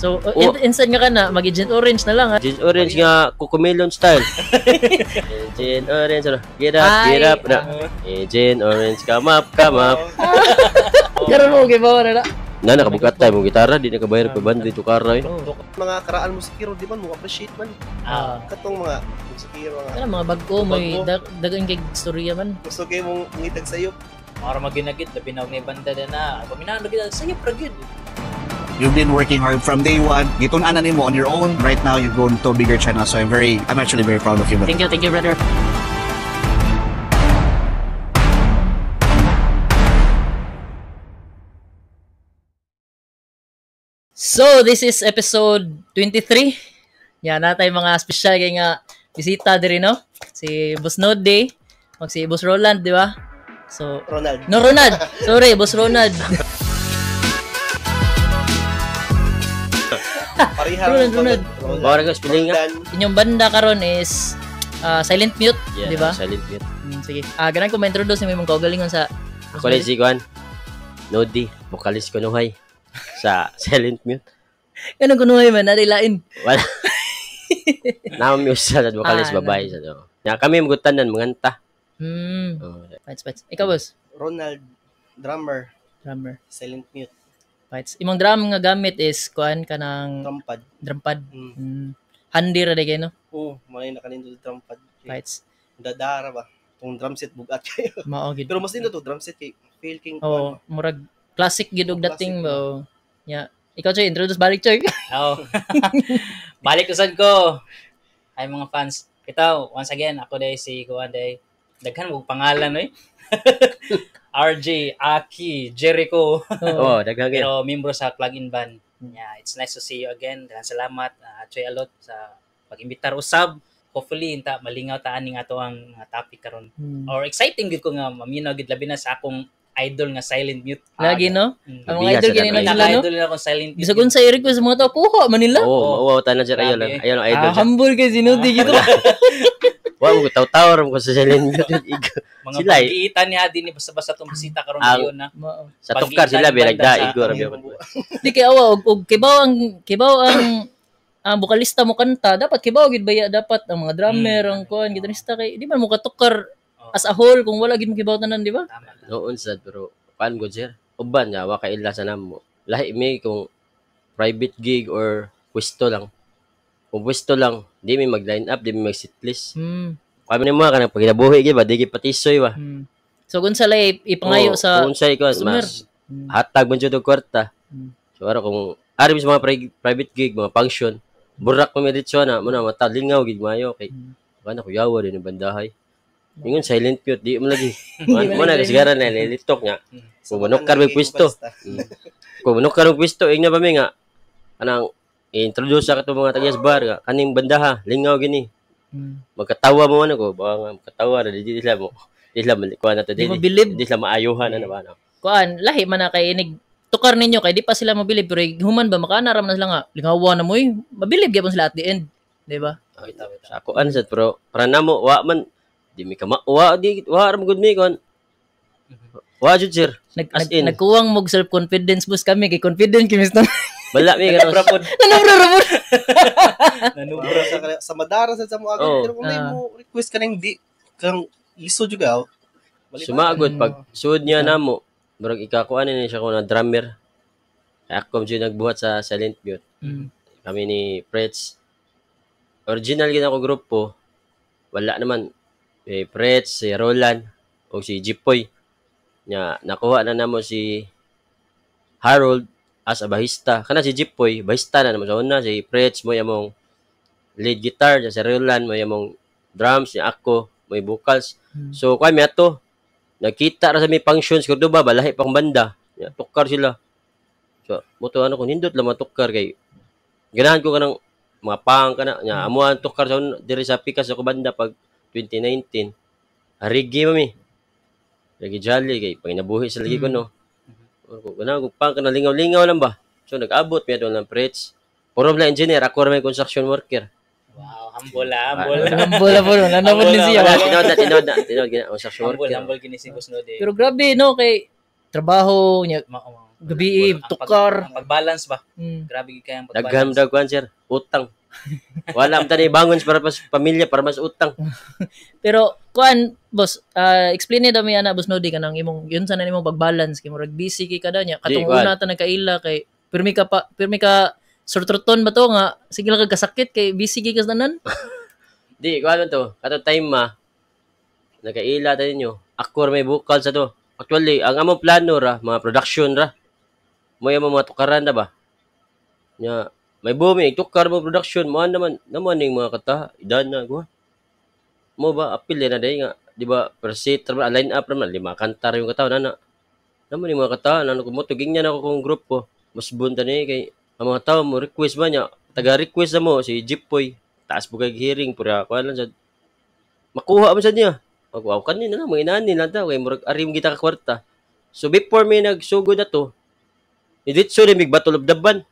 So, inside nga ka na, mag-Agent Orange na lang ha. Agent Orange nga, Cocomelon style. Agent Orange, ano? Get up, get up. Na. Agent Orange, come up, come up. Karon mo, okay ba? Na. Na, nakabukat tayo mong gitara, di nakabayar pa band, dito kara eh. Mga karaan musikero, di man, mo appreciate man. Katong mga musikero nga. Kana mga bag-o, may dagan kay storya man. Gusto kayo mong ngitag sayop. Mga maginagit, labi na may banda na na. Paminano gid, sayop ra gyud. You've been working hard from day one. Gitun-anan nimo on your own. Right now, you've grown to a bigger channel. So I'm actually very proud of you. Thank you, brother. So, this is episode 23. Yan, natay mga special kay nga bisita diri, no? Si Boss Node, mag si Boss Roland, di ba? So, Ronald. No, Ronald. Sorry, Boss Ronald. Pareha Ronald. Ronald. Spelling nga. Inyong banda karon is Silent Mute, yeah, di ba? Silent Mute. Sige. Ganang ko ma-introduce nimo imong kaugalingon sa ako ni si Juan. Nodi, vocalist ko nuhay sa Silent Mute. Ganun kunuhay man, narilain. Wala. Namin sa vocalist babae sa to. Ya kami magutanan manganta. Fights. Ikaw, boss? Ronald, drummer. Silent Mute. Fights. Imong drum nga gamit is kuan ka ng drumpad. Handy ra day kayo, no? Oo, may nakanindo drumpad. Fights. Dadara ba? Tong drum set bugat kayo. Mao gid. Pero mas nindo to drum set kay feel king. Oo, murag classic gid og dating ba. Yeah. Ikaw, Choy, introduce balik, Choy. Oo. Balik usad ko. Ay, mga fans. Ito, once again, ako day si Kuan day. Daghan mo pangalan, oy. RJ, Aki, Jericho. Oh, daghan kayo. Pero membro sa Plug-in Band. Yeah, it's nice to see you again. Daghang salamat, Choy Alot, sa pag-imbitar usab. Hopefully, inta malingaw ta aning ato ang mga topic karon. Or exciting gid ko nga maminaw gid labi na sa akong idol nga Silent Mute. Lagi, no? Ang mga idol gini na sila, no? Idol na akong Silent Mute. Bisag unsa i-request mga tao, kuha Manila. Oo, mauwaw tanan sir. Ayun lang. Ayun ang idol. Humble kay si Nodi gito. Wa mo taw-taw ko sa Silent Mute. Mga pag-iitan niya din basta-basta tong bisita karon yun na. Sa tukar sila biragda igor. Di kay awa og kibaw ang vokalista mo kanta, dapat kibaw gid baya dapat ang mga drummer, ang kuan gitarista kay di man mo katukar as a whole kung wala gid mo kibaw tanan, di ba? Noon sad pero kuan gud sir. Uban nga wa kaila sa namo. Lahi mi kung private gig or pwesto lang. Kung pwesto lang, di mi mag-line up, di mi mag-seat list. Kami ni mo kanang paginabuhi gid ba, di gid patisoy ba. So kung sa lay ipangayo sa kung sa ikaw mas hatag man jud og kwarta. So ara kung ari sa mga private gig, mga function, burak mo diretso na mo na matalingaw gid maayo kay kana kuyawa din ang bandahay. Ingon Silent Mute, di mo lagi. Mo na sigara na lilitok nga. Kung manukar may pwesto. Kung manukar og pwesto, ingna ba mi nga anang i-introduce sa katong mga tagyas bar nga kaning bandaha, lingaw gini. Magkatawa mo ano ko, baka nga magkatawa ra di sila mo. Di sila kuan na to di. Di sila maayuhan ano ba no. Kuan lahi man na kay inig tukar ninyo kay di pa sila mabilib pero human ba makaana ra man sila nga lingawa na moy, mabilib gyapon sila at the end, di ba? Sa kuan sad pero para namo wa man di mi kama wa di wa ra gud mi kon. Wa jud sir. Nagkuwang mog self confidence boost kami kay confident kami sa wala mi karon. Nanubra. Nanubra sa madara sa mo agad pero kung may mo request kaning di kang iso juga. Sumagod pag sud niya namo murag ikakuan ni siya ko na drummer. Ako jud nagbuhat sa Silent Mute. Kami ni Pretz. Original gid ako grupo. Wala naman si Pretz, si Roland o si Jipoy. Nya nakuha na namo si Harold as a bahista. Kana si Jipoy, bahista na naman sa una. Si Pretz mo yamong lead guitar, si Roland mo yamong drums, si ako may vocals. So kami ato nakita ra sa mi functions Cordoba, balahi pang banda. Nya tukar sila. So moto ano ko nindot lang matukar kay ganahan ko kanang mga pang kana nya amuan tukar sa diri sa pikas ako banda pag 2019. Reggae mami. Lagi jolly kay panginabuhi sa lagi ko no. Ganahan ko pang kana lingaw-lingaw lang ba. So nag-abot mi adto lang Pretz. Puro lang engineer, ako ra may construction worker. Wow, humble ah, humble. Humble po, nanamod ni siya. Tinood gina construction worker. Humble gini si Boss Node. Pero grabe no kay trabaho niya. Gabi tukar. Ang pag-balance ba? Grabe gyud kay ang pag-balance. Daghang daw kuan sir, utang. Wala man tani bangon para mas pamilya para mas utang. Pero kuan boss, explain ni daw mi ana boss Nodi kanang imong yun sa na imong pag-balance kay murag busy kay kada nya katong una ta nagkaila kay pirmi ka surtroton ba to nga sige lang kag kasakit kay busy kay ka tanan. Di kuan man to, kato time ma nagkaila ta ninyo. Ako may vocal sa to. Actually, ang among plano ra, mga production ra. Mo yung mga tukaran na ba? Nya may bumi, tukar mo production, mo naman, naman ning mga kata, idan na ko. Mo ba apil na day nga, di ba? Per set ra line up ra man lima kanta ra yung kataw nana. Naman ning mga kata, nano ko mo tuging niya na ako kung grupo. Mas bunta ni kay ang mga tao mo request ba niya, taga request na mo si Jeepoy. Taas po kay hearing pura ko lang sad. Makuha man sad niya. Ako kanin na lang mga inani lang ta kay murag arim kita ka kwarta. So before may nagsugod na to, didto rin mig Battle of the Band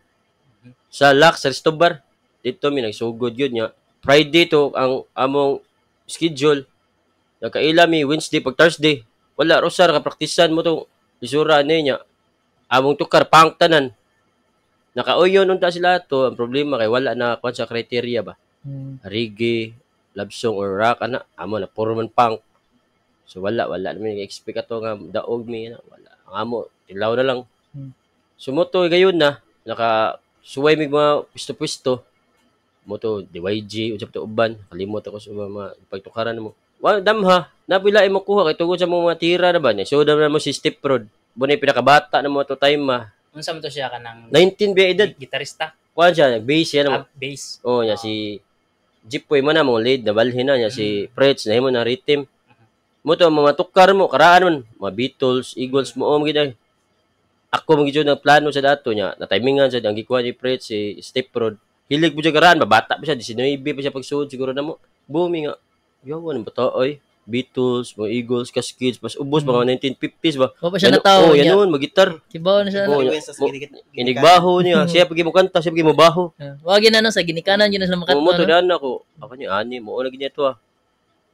sa Lux Resto Bar. Dito mi nagsugod yun niya. Friday to ang among schedule. Nagkaila mi Wednesday pag Thursday. Wala rosar ka praktisan mo to lisura ni niya. Among tukar pang tanan. Nakauyon unta sila to. Ang problema kay wala na kuan sa criteria ba. Reggae, love song or rock ana amo na puro man punk. So wala namin expect ato nga daog mi na wala. Ang amo tilaw na lang. Sumuto gayon na naka suway mig mga pisto-pisto. Mo to DYG usab to uban, kalimot ako sa mga pagtukaran mo. Wa damha, napila imo kuha kay tungod sa mga tira na ba ni. So dam na mo si Step Road. Bunay pinakabata na mo to time ma. Unsa man to siya kanang 19 ba edad? Gitarista. Kuan siya, nag-bass siya na. Bass. Oh, niya si Jeepoy man na mo lead na balhin na niya si Fretz na himo na rhythm. Mo to mga tukar mo karaan man, mga Beatles, Eagles mo om gid ay. Ako man gid nagplano sa dato niya, na timingan sa ang gikuha ni Fretz si Step Road. Hilig po siya karaan, babata pa siya, 19 pa siya pagsuod siguro na mo. Bumi nga. Yawan bata oy. Beatles, mga Eagles, Cascades, mas ubos mga 1950s ba. Wa pa siya natawo. Oh, yan noon, magitar. Kibaw na siya. Oh, inigbaho niya. Siya pag mo kanta, siya pag mo baho. Wa gyud na no sa ginikanan gyud na sila makadto. Mo to daan ako. Ako niya ani mo na gyud to ah.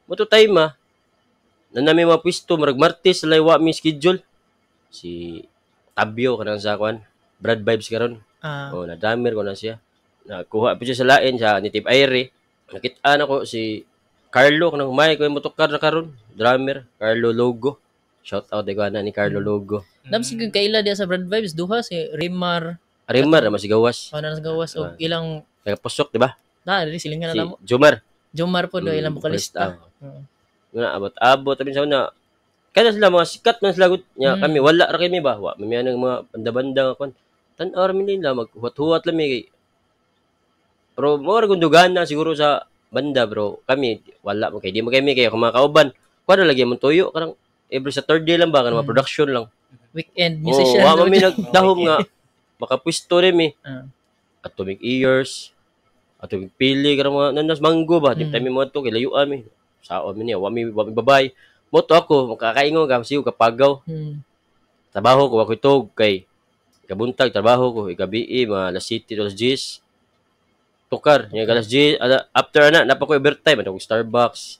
Mo to time ah. Na nami mga pwisto murag Martes lay wa mi schedule. Si Tabio kanang sa kuan, Brad Vibes karon. Oh, na drummer ko na siya. Nakuha pa siya sa lain sa Native Aire. Nakita na ko si Carlo kanang humay ko yung motokar na karon, drummer Carlo Logo. Shout out ko ana ni Carlo Logo. Dam sig kaila diya sa Brad Vibes duha si Rimar. Rimar na masigawas. Oh, na gawas og ilang nagapusok di ba? Da, dili silingan na namo. Jomar. Jomar po do ilang vokalista. Una abot-abot tabi sa una. Kada sila mga sikat man sila nya kami wala ra kami ba. Wa mami anang mga banda-banda nga kon. Tan-aw ra mi nila maghuwat-huwat lang mi kay. Pero mo ra gundugan na siguro sa banda bro. Kami wala mo kay di mo kami kay mga kauban. Kuan lagi mo tuyo karang every Saturday lang ba kanang mga production lang. Weekend musician. Oh, wa mi nagdahom nga makapwisto rin mi. Atomic Ears, Atomic Pili karang mga nanas manggo ba. Di time mo to kay layuan mi. Sao mi niya, wa mi babay. Mo to ako makakaingon ka siyo kapagaw. Trabaho ko wa ko itog kay kabuntag trabaho ko igabi mga alas 7 to alas 10. Tukar nya alas 10 after ana napa ko overtime ato Starbucks.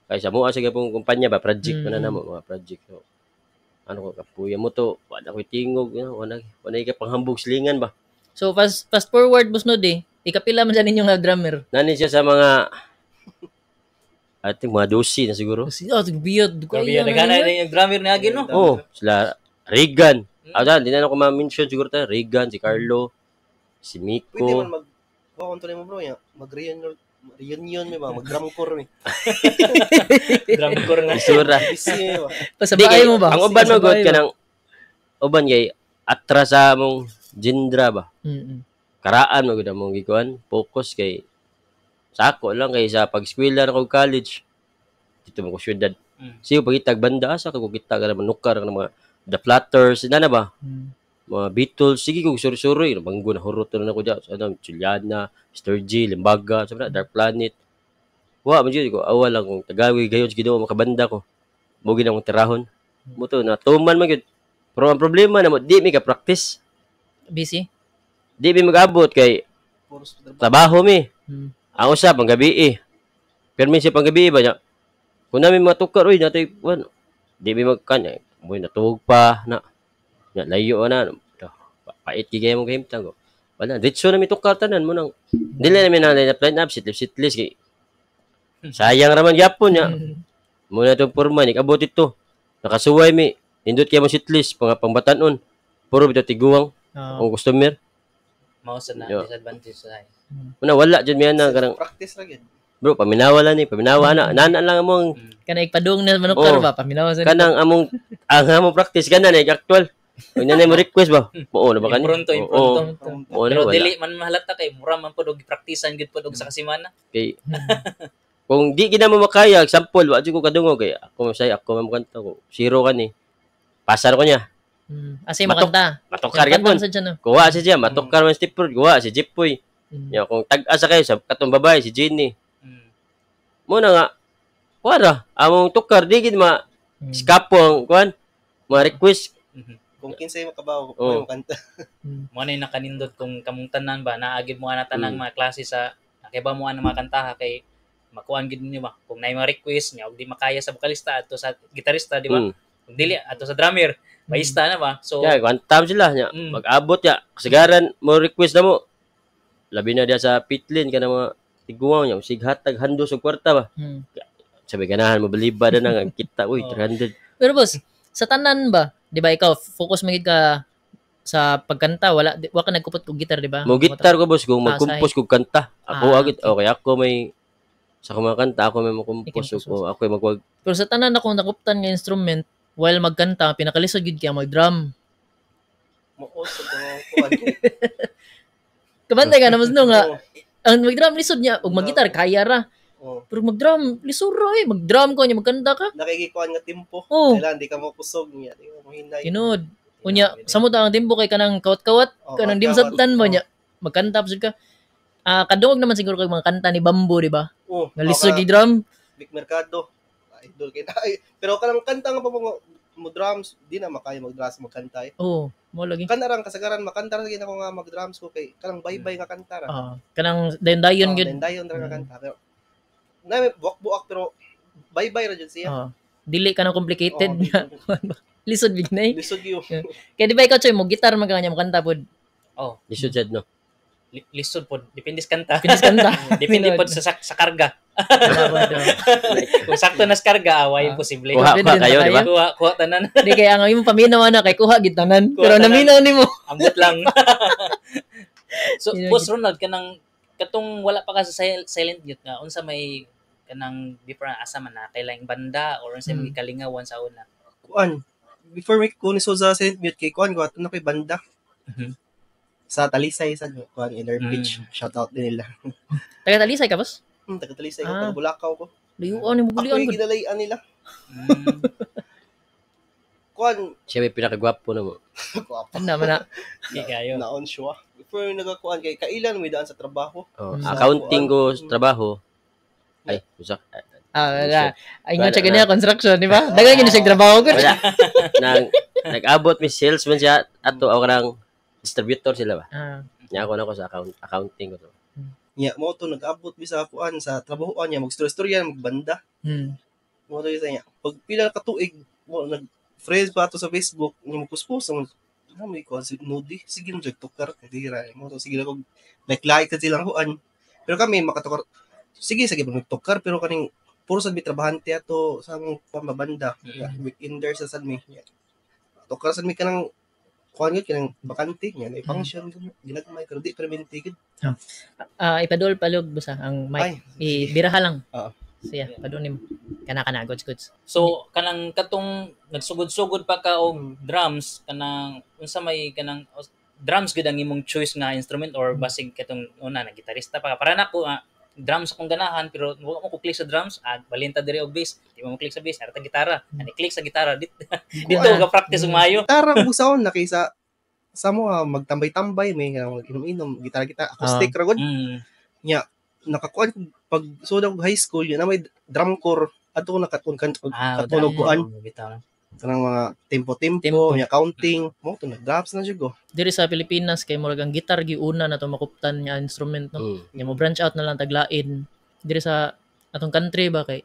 Kay sa moa sa gapong kumpanya ba project man na namo mga project. So, ano ko kapuya mo to wala ko tingog wala wala ka panghambog silingan ba. So fast forward boss Nodi, ikapila man sa ninyo nga drummer. Nani siya sa mga I think mga 12 na siguro. Oh, biyot. Biyot nagana na yung drummer na agi no. Oh, sila Regan. Ah, di na ako ma-mention siguro ta Regan, si Carlo, si Miko. Pwede man mag kuha mo bro ya, mag-reunion reunion mi ba, mag-drumcore mi. Drumcore na. Isura. Pasabay mo ba? Ang uban mo god kanang uban kay atra sa among genre ba. Karaan mo gud among gikuan, focus kay sako lang kay sa pag-eskwela na kog college. Dito mo ko syudad. Siyo pagitag banda asa kag kita ka manukar ka mga The Platters, na ba? Mga Beatles, sige kog suri-suri, banggo na hurot na ko diya. Ano, Juliana, Mr. G, Limbaga, sabi na, Dark Planet. Wa man jud ko awa lang kung tagawi gayon sa Ginoo makabanda ko. Mo gid akong tirahon. Mo to na tuman man gyud. Pero ang problema na mo di mi ka practice. Busy. Di mi mag-abot kay trabaho mi. Ang usap ang gabi eh. Pero minsan pang gabi ba niya. Kung namin matukar oy natay kuan. Di mi magkan eh. Moy natuog pa na. Nya layo na. Pait gigay mo kahimtang ko. Wala, diretso na mi tukar tanan mo nang dili na mi na line up line up sit list sit list kay sayang raman gyapon nya. Muna tong porma ni kabot ito. Nakasuway mi. Nindot kay mo sit list pang pangbatanon. Puro bitaw tiguang ang customer. Mao sa na disadvantage sa. Muna wala jud mi ana kanang practice ra gyud. Bro, paminawa lang ni, paminawa na. Nana lang among kanang ipadung na manukar ba, paminawa sa kanang among ang among practice kana na actual. Kung nanay mo request ba? Oo na ba kani? Impronto. Pero dili man mahalata kay mura man pud og praktisan gid pud og sa kasimana. Kay kung di gid mo makaya, example, wa jud ko kadungog kay ako say ako man kanta ko. Zero kani. Pasar ko niya. Asa mo kanta? Matukar gid mon. Kuha si siya, matukar man stepper, kuha si Jepoy. Ya kung tag-asa kayo sa katong babae si Jenny. Mo na nga wala among tukar di gid ma skapo ang kuan, mga request. Kung kinsay makabaw ko kanta. Mo na nakanindot kung kamong tanan ba naagid mo ana tanang mga klase sa nakiba mo ana mga kantaha kay makuan gid ninyo ba kung naay mga request nya og di makaya sa vokalista adto sa gitarista di ba? Kung dili adto sa drummer, bassista na ba? So yeah, kwantam sila nya mag-abot ya kasagaran mo request na mo. Labi na diya sa pitlin kana mga tiguang nya sighatag handos og kwarta ba. Sabi ganahan mo baliba na nga kita uy 300. Pero boss, sa tanan ba, di ba ikaw focus man gid ka sa pagkanta, wala wa ka nagkupot og gitar di ba? Mo gitar ko boss kung magkumpos kog kanta. Ako agit okay ako may sa kumakanta ako may mokumpos o ako ay magwag. Pero sa tanan akong nakuptan nga instrument while magkanta pinakalisod gid kay mag-drum. Mo sa kuan. Kabantay ka na mas no nga ang mag-drum lisod niya ug mag-gitar kaya ra. Oh. Pero mag-drum, lisod ra eh. Mag-drum ko niya, magkanta ka. Nakikikuan nga tempo. Oh. Kailan di ka mo kusog niya, di ka mo hinay. Tinod. Unya, samot ang tempo kay kanang kawat-kawat, kanang di masabtan mo niya. Magkanta pa ka. Kadungog naman siguro kay mga kanta ni Bambo, di ba? Oh, nga lisod gi drum. Vic Mercado. Idol kay na. Pero kanang kanta nga pa mo drums, di na makaya mag-drums magkanta eh. Oo, mo lagi. Kanarang kasagaran makanta ra gid ako nga mag-drums ko kay kanang bye-bye nga kanta ra. Kanang dayon-dayon gid. Dayon-dayon ra nga kanta pero na buak-buak pero bye-bye ra jud siya. Dili ka na complicated nga. Lisod bignay. Lisod gyud. Kay di ba ikaw Choy mo gitar man ka nga mo kanta pod? Oh, lisod jud no. Lisod pod, depende sa kanta. Depende sa kanta. Depende pod sa karga. Kung sakto na sa karga, away imposible. Kuha kayo, di ba? Kuha tanan. Di kaya ang imong paminaw na kay kuha gid tanan. Pero naminaw nimo. Ambot lang. So, Boss Ronald, kanang katong wala pa ka sa Silent Mute nga unsa may kanang before asa man na kay laing banda or unsa may kalingawan sa una? Kuan, before may kuno sa Silent Mute kay kuan ko ato na kay banda. Sa Talisay sa kuan Inner Beach. Shout out din nila. Taga Talisay ka boss? Taga Talisay ko, taga Bulacau ko. Layuan ni Bulian ko. Ako ginalayan nila. Kuan, siya may pinakagwapo na mo. Gwapo. Ano man na. Di kayo. Naon siya. Before nagakuan kay kailan may daan sa trabaho. Oh, sa accounting ko sa trabaho. Ay, usak. Wala. Ay, ingon siya ganyan, construction, di ba? Dagan gini siya trabaho ko. Wala. Nag-abot mi salesman siya ato ako karang distributor sila ba. Nya ako na ko sa accounting ko to. Nya mo to nag-abot mi sa kuan sa trabahoan niya magstorya-storya magbanda. Mo to niya. Pag pila ka tuig mo nag friends pa ato sa Facebook nya mokuspos ang may kuan si Nodi sige mo tukar dira mo to sige lang like sa silang kuan. Pero kami makatukar sige magtukar pero kaning puro sad mi trabahante ato sa among pamabanda. Weekender sa sad mi. Tukar sad mi kanang kuan gyud kanang bakante nya na function ginagmay pero di permanente gid. Ipadol palog busa ang mic. Ibiraha lang. Siya, padol nimo. Kana goods. So kanang katong nagsugod-sugod pa ka og drums kanang unsa may kanang drums gid ang imong choice nga instrument or basig katong una na gitarista pa ka para nako drums akong ganahan pero wa mo ko click sa drums balinta diri og bass di mo click sa bass arta gitara ani click sa gitara dito ka practice og maayo gitara busaon na kaysa sa mo magtambay-tambay may inom-inom gitara-gitara acoustic ra gud nya nakakuan pag sud og high school yun na may drum corps ato nakatun katunog kuan kanang mga tempo-tempo nya counting mo to nag-drums na jud ko diri sa Pilipinas kay murag ang gitar giuna na to makuptan nga instrument no. Nya mo branch out na lang taglain diri sa atong country ba kay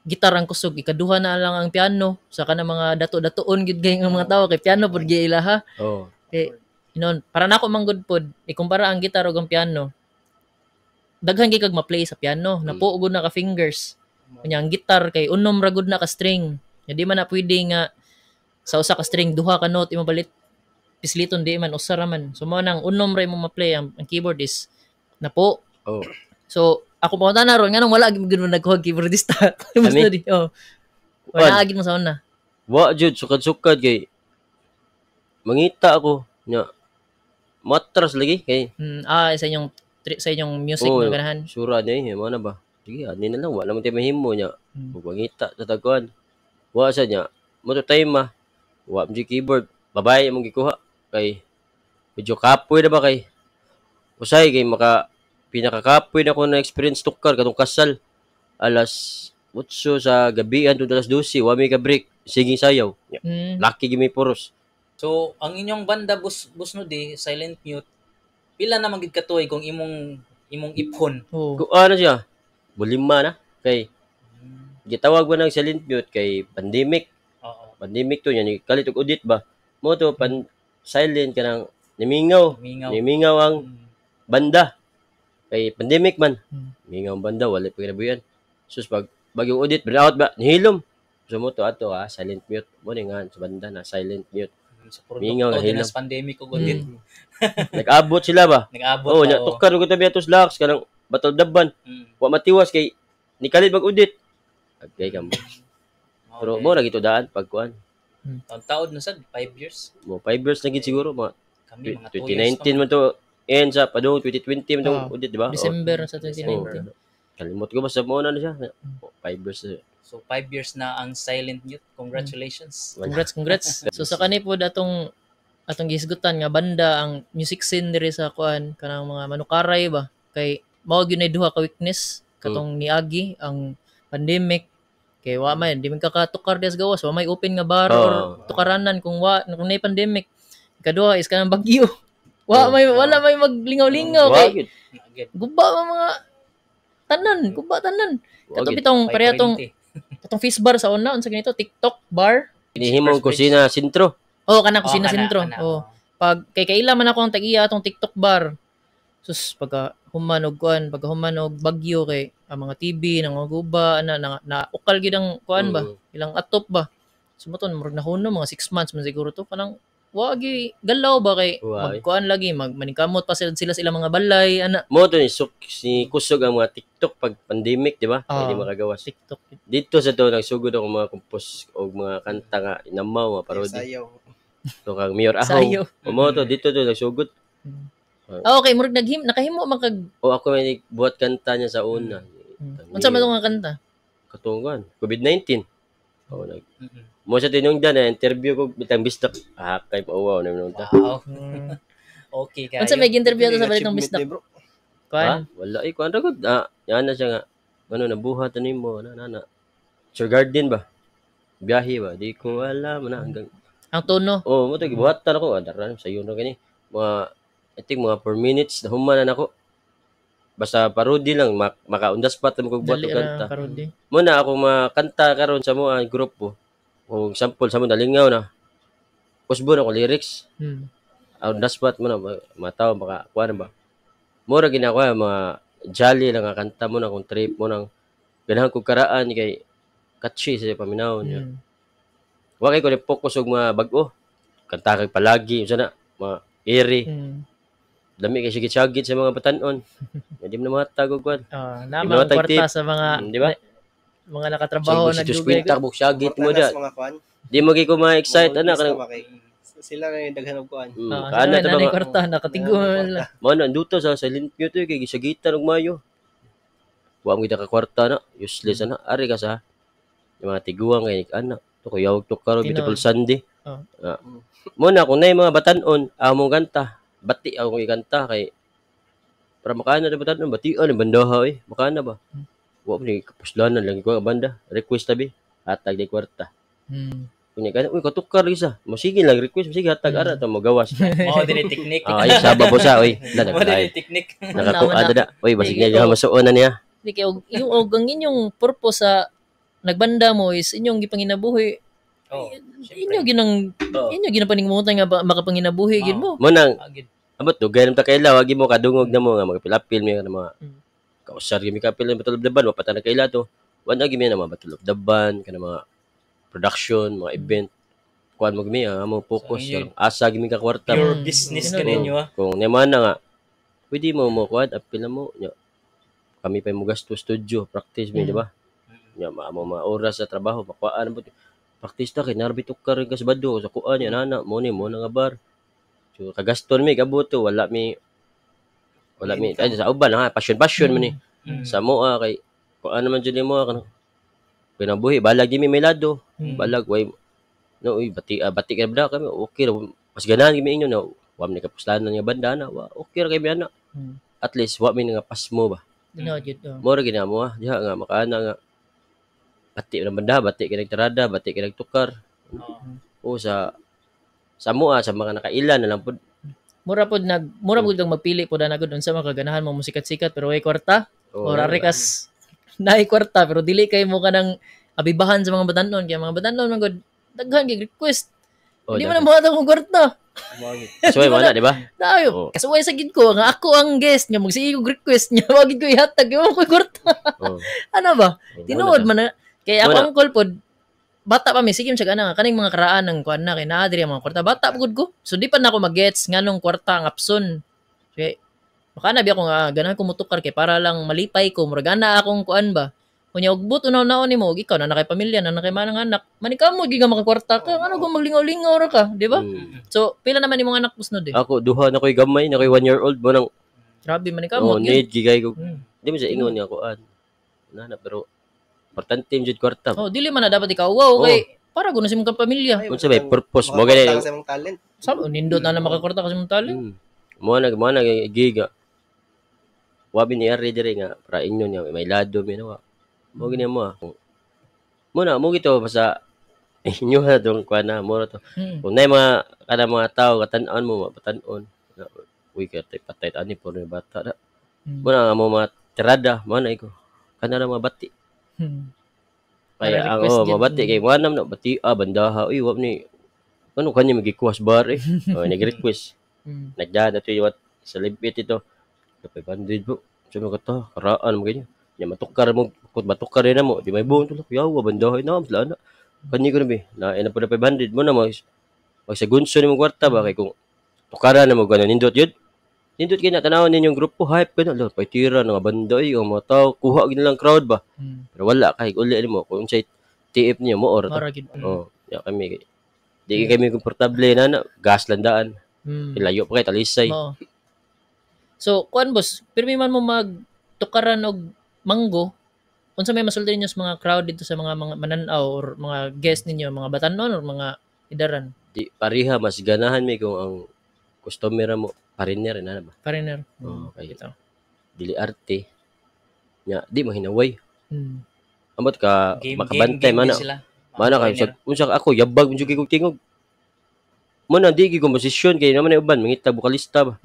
gitar ang kusog ikaduha na lang ang piano sa kanang mga dato-datoon gid kay ang mga tawo kay piano pud gi ilaha. Kay Inon, para nako manggod pod, ikumpara ang gitar ug ang piano. Daghan gyud kag ma-play sa piano, napuo gud na ka fingers. Unya ang gitar kay unom ra gud na ka string. Nya di man na pwede nga sa usa ka string duha ka note imo balit pisliton, di man, usa ra man. So mao nang unom ra imong ma-play, ang keyboard is napo. Oh. So ako pa na ron nganong wala gyud mo nagkuha keyboardista. Basta di. Oh. Wala agid mo sa una. Wa jud sukad-sukad kay mangita ako nya matras lagi kay Sa inyong music oh, nga ganahan. Sura ni mo na ba? Sige, ani na lang wala man tay mahimo nya. Ug mangita sa tagkuan. Wa sa nya mo to time ma. Wa man keyboard. Babae imong gikuha kay medyo kapoy na ba kay usay kay maka pinakakapoy na ko na experience tukar katong kasal alas 8 sa gabi hangtod alas 12 wa may ka break sige sayaw. Lucky gi may puros. So ang inyong banda Busnudi Silent Mute pila na man gid katuig kung imong iphon? Oh. Ano siya? Bulima na kay gitawag ba ng Silent Mute kay pandemic. Oo. Pandemic to nya ni kalit og audit ba. Mo to pan silent kanang nimingaw. Nimingaw ang banda. Kay pandemic man. Mingaw ang banda wala pa kinabuyan. Sus pag bagyong audit burnout ba nihilom. So mo to ato silent mute mo ni nga sa banda na silent mute. Sa produkto din sa pandemic ug audit. Nag-abot sila ba? Nag-abot. Oh, nya tukar og tabi atos laks kanang batol dabban. Wa matiwas kay nikalit bag audit. Agay ka mo. Pero mo ra gitudaan pag kuan. Taon-taon na sad 5 years. Mo 5 years na gid siguro mga kami mga 2 years. 2019 man to end sa padung 2020 man tong audit, di ba? December sa 2019. Kalimot ko basta mo na siya. 5 years. So 5 years na ang Silent Mute. Congratulations. Congrats. So sa kani pod atong gihisgutan nga banda ang music scene diri sa kuan kanang mga manukaray ba kay mao gyud nay duha ka weakness katong niagi ang pandemic kay wa man di man kakatukar des gawas, wa may open nga bar or tukaranan kung wa kung nay pandemic. Ikaduha is kanang bagyo. Wa may wala may maglingaw-lingaw kay guba man mga tanan, guba tanan. Kato bitong pareha tong katong face bar sa una unsa ganito TikTok bar. Hinihimong kusina sentro. Oh, kana kusina sentro. Oh. Pag kay kaila man ako ang tag-iya atong TikTok bar. Sus pagka human og kuan, pagka human og bagyo kay ang mga TV nang guba ana na ukal gyud ang kuan ba, ilang atop ba. Sumaton murag nahuno mga 6 months man siguro to kanang wa gi galaw ba kay magkuan lagi magmaningkamot pa sila sa ilang mga balay ana. Mo to ni si kusog ang mga TikTok pag pandemic, di ba? Hindi makagawas TikTok. Dito sa to nagsugod ako mga compose og mga kanta nga inamaw mga parody. Sayaw. To kang Mayor Ahaw. Mo to dito to nagsugod. Okay, murag nakahimo man kag o ako may buhat kanta niya sa una. Unsa man tong kanta? Katungan, COVID-19. Oh, nag mo sa tinungdan na interview ko bitang bisdak. Kay pauwaw na nung ta. Wow. Okay kayo. Unsa may interview to sa balitang bisdak? Kuan? Wala eh kuan ra gud. Yan na siya nga. Ano nabuhat nimo na na. Sir Garden ba? Biyahe ba? Di ko alam na hanggang ang tono. Oh, mo to gibuhatan ako. Dara sayo na kani. Mga I think mga 4 minutes na human na nako. Basta parody lang maka-on the spot mo kog buhat og kanta. Mo na ako makanta karon sa mo ang grupo. Kung sample sa mo nalingaw na. Kusbo na ko lyrics. On the spot mo na mataw maka kuan ba. Mura ginako mga jolly lang ang kanta mo na kung trip mo nang ganahan kog karaan kay catchy sa paminaw niya. Wa kay ko ni focus og mga bag-o. Kanta kag palagi unsa na mga ere. Dami kay sigit-sagit sa mga batan-on. Hindi mo na matag og kuan. Namang kwarta sa mga di ba? Mga nakatrabaho na dugay. Sa buk sagit mo da. Di mo gyud ko ma-excite ana kanang sila na yung daghan og kuan. Kana ta ba kwarta nakatigo sila. Mo na anduto sa Silent Mute kay gisagitan og mayo. Wa mo kita ka kwarta na, useless ana. Ari ka sa yung mga tiguang kay ana. To kuyaw to karo beautiful Sunday. Mo na kung nay mga batan-on among kanta. Bati akong ikanta kay para makana na batan-on batian ang bandaha eh. Makana ba? Wa ni kapuslanan lang ko ang banda. Request tabi hatag di kwarta. Kunya kana uy katukar isa. Mo sige lang request sige hatag ara ta mo gawas. Mao dinhi technique. Ay saba po sa oy. Mao dinhi technique. Nakakuha da. Oy basig niya masuon na niya. Di kay og yung og ang inyong purpose sa nagbanda mo is inyong gipanginabuhi. Oh, Inyo ginang inyo ginapaningmutan nga makapanginabuhi gid mo. Mo nang abot dugay nam ta kaila wagi mo kadungog na mo nga magapilapil mi nga mga kausar gyud mi kapil Battle of the Band, mapata na kaila to. Wala gyud mi na mga Battle of the Band kana mga production, mga event. Kuan mo gyud mi ang among focus, so, asa gyud mi ka kwarta. Pure business kaninyo ah. Kung naman na nga pwede mo mo kuan apil na mo nya. Kami pa mo gasto studio, practice mi, di ba? Nya maamo mga oras sa trabaho, makuan mo. Practice ta kay narbi tukar ka sa bado sa kuan nya nana mo ni mo na nga bar. So kagaston mi kabuto wala mi ay sa uban ha passion man ni. Sa moa kay kuan naman jud nimo kanang kinabuhi balag mi may lado. Balag way no uy bati bati kay bda kami okay ra mas ganahan mi inyo na wa mi kapuslanan nga banda na wa okay ra kay mi ana. At least wa mi nga pasmo ba. Dino jud. Mo ra ginamo ha diha nga makaana nga bati ng banda, bati ka nagtarada, bati ka nagtukar. O sa moa, sa mga nakailan na lang po. Mura po kang magpili po na nagod unsa man kaganahan mo musikat-sikat pero way kwarta. O rarikas naay kwarta pero dili kay mo kanang abibahan sa mga batanon kay mga batanon man gud daghan kay request. Hindi mo na mohatag og kwarta. Kasuway mo na, di ba? Dayo. Kasuway sa gid ko nga ako ang guest nga magsige og request niya wa gid ko ihatag mo ko kwarta. Ano ba? Tinuod man na. Kaya ako ang call pod, bata pa mi, sige siya gana, kaning mga karaan ng kuan na, kay naa diri ang mga kwarta, bata pa gud ko. So di pa na ako magets nganong kwarta ang apson. Kay baka na bi ako nga ganahan ko motukar kay para lang malipay ko, murag ana akong kuan ba. Unya og but unaw-naon nimo, ikaw na nakay pamilya, na nakay manang anak, manikamot gid nga makakwarta ka, ano kung maglingaw-lingaw ra ka, di ba? So pila naman imong anak usnod eh. Ako duha na koy gamay, na koy 1 year old mo nang grabe manikamot. Oh, need gigay ko. Di mo sa ingon nga kuan. Na pero importante jud kwarta. Oh, dili man na dapat ikaw wow kay para guno sa imong pamilya. Unsa may purpose mo gani sa imong talent. Sa nindot na makakorta kasi imong talent. Mo na giga. Wabi ni ari diri nga para inyo nga may lado mi nawa. Mo gani mo. Mo na mo gito basta inyo ha dong kuan na mo to. Kung nay mga kada mga tawo katan-on mo mapatan-on. Uy kay patay ani por ni bata da. Mo na mo mga tirada mo na iko. Kana na mga bati. Kaya ang mabati kay wanam na bati bandaha uy wa ni ano kanya magikuwas bar eh. Oh, nag-request. Nagdaan na to what sa libit ito. 500 po. So mga to karaan mo ganyan. Nya matukar mo kut matukar na mo di may buon to yawa bandaha na sila na. Kani ko na bi. Na ina po na 500 mo na mo pag sa gunso ni mong kwarta ba kay kung tukaran na mo ganon nindot yun. Nindot kay na tanawon ninyong grupo hype kana lo paytira nga banda ay ang mga tao kuha gid lang crowd ba. Pero wala kay uli nimo kung unsay TF niyo mo or oh ya kami di kami komportable na gas landaan. Ilayo pa kay Talisay. Oh. So kuan boss, pirmi man mo magtukaran og manggo unsa may masulti ninyo sa mga crowd dito sa mga manan-aw or mga guest ninyo, mga batanon or mga idaran? Di pareha mas ganahan mi kung ang customer mo pariner na ba? Pariner. Oh, kay ito. Dili arte. Nya di mahinaway. Ambot ka game, makabantay game, man na. Mana kay unsa ako yabag jud kay tingog. Mo na di gyud komposisyon kay naman ay uban mangita vokalista ba.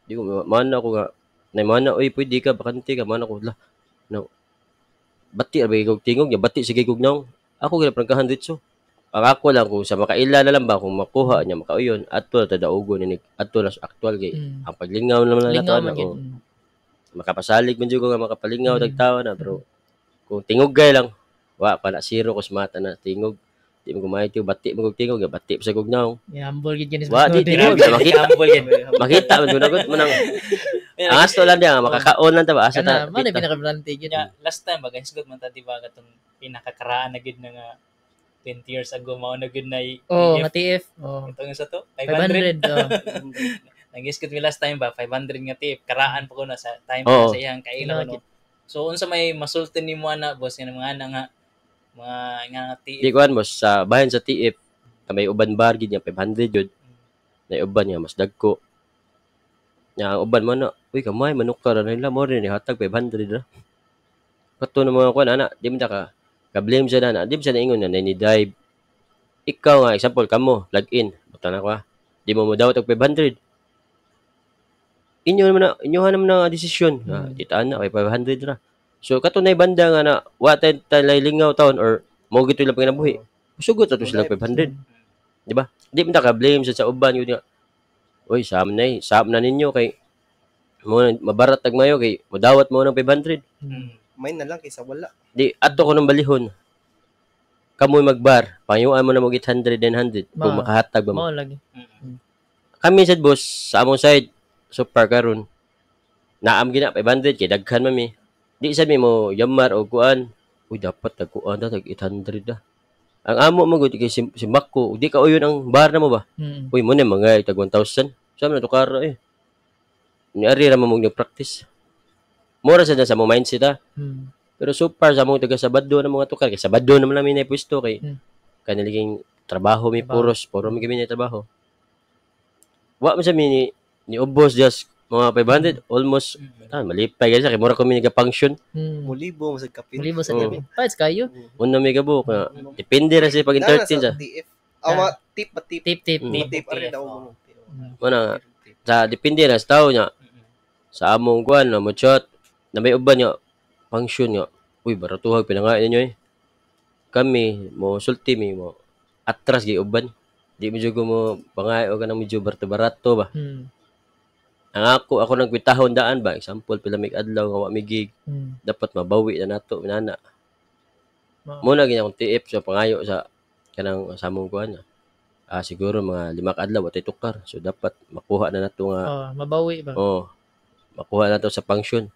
Di ko mana ako nga nay mana oy pwede ka bakante ka mana ko la. No. Bati ra ba kay tingog nya bati sige kog naong. Ako gyud prangkahan ditso. Ang ako lang kung sa makaila na lang ba kung makuha niya makauyon adto ta daugon ni adto na sa aktual kay ang paglingaw naman na nato na makapasalig man jud ko nga makapalingaw tag tawa na pero kung tingog gay lang wa pa na zero ko sa mata na tingog di mo gumay tiyo bati mo kog tingog bati pa sa kog naong humble gid gani wa di tingog makita makita man jud na manang ang asto lang diya makakaon lang ta ba asa ta man pinakabrante gid last time ba guys man ta di ba katong pinakakaraan na gid na nga 20 years ago mao na gud na oh, nga TF. Oh. Ito nga sa to 500. 500 oh. Nag-isgot mi last time ba 500 nga TF karaan pa ko na sa time pa sa iyang kaila no. So unsa may masulti nimo ana boss nga mga ana nga mga nga TF. Di kuan boss sa bahin sa TF may uban bar gid nga 500 jud. Nay uban nga mas dagko. Nya ang uban man na uy kamay manukar na nila mo rin hatag 500 ra. Kato na mga kuan ana di man ta ka ka-blame siya na, di ba siya naingon na ni-dive. Ikaw nga, example, kamo, plug in. Buta na ko ha. Di mo dawat og 500. Inyo naman na desisyon. Titaan na, kay 500 ra. So, katunay banda nga na, wa tayo lingaw taon or mo gito lang panginabuhi. Musugot ato sila 500. Di ba? Di man ta ka blame sa uban yun nga. Uy, sam na eh. Sam na ninyo kay mo mabarat tag mayo kay modawat mo ng 500. May na lang kaysa wala. Di ato ko ng balihon. Kamoy magbar, pangayuan mo na mo 800 900 kung makahatag ba mo. Mao lagi. Kami sad boss sa among side super karon. Naam gina 500 kay daghan man mi. Di sad mi mo yamar o kuan. Uy, dapat tagkuan ta tag 800 da. Ang amo mo gud kay si Mako, di ka uyon ang bar na mo ba? Uy, mo na mga tag 1,000. Sa man tukara eh. Ni ari ra mo nag-practice. Mura sad na sa mo mindset ha. Pero so far sa among taga Sabado na mga tukar kay Sabado naman namin na pwesto kay kaniliging trabaho mi puros, puro mi kami na trabaho. Wa man sa mi ni ubos just mga 500 almost malipay guys kay mura ko mi nagafunction. Mulibo mo sa kapin. Mulibo sa kapin. Paits kayo. Una mi gabo ka. Depende ra sa pag-entertain sa. Awa tip tip tip tip ari daw mo. Muna sa depende ra sa tao nya. Sa among kuan na mo chat na may uban nga function nga. Uy, baratuhag pinangain ninyo eh. Kami mo sulti mi mo atras gi uban. Di mo jud mo pangay o kanang medyo barato ba. Ang ako nagwitahon daan ba, example pila mig adlaw nga wa mi gig. Dapat mabawi na nato minana. Mo na gid akong TF sa pangayo sa kanang sa among kuan. Siguro mga 5 ka adlaw wa tay tukar. So dapat makuha na nato nga mabawi ba. Oh. Makuha na to sa function.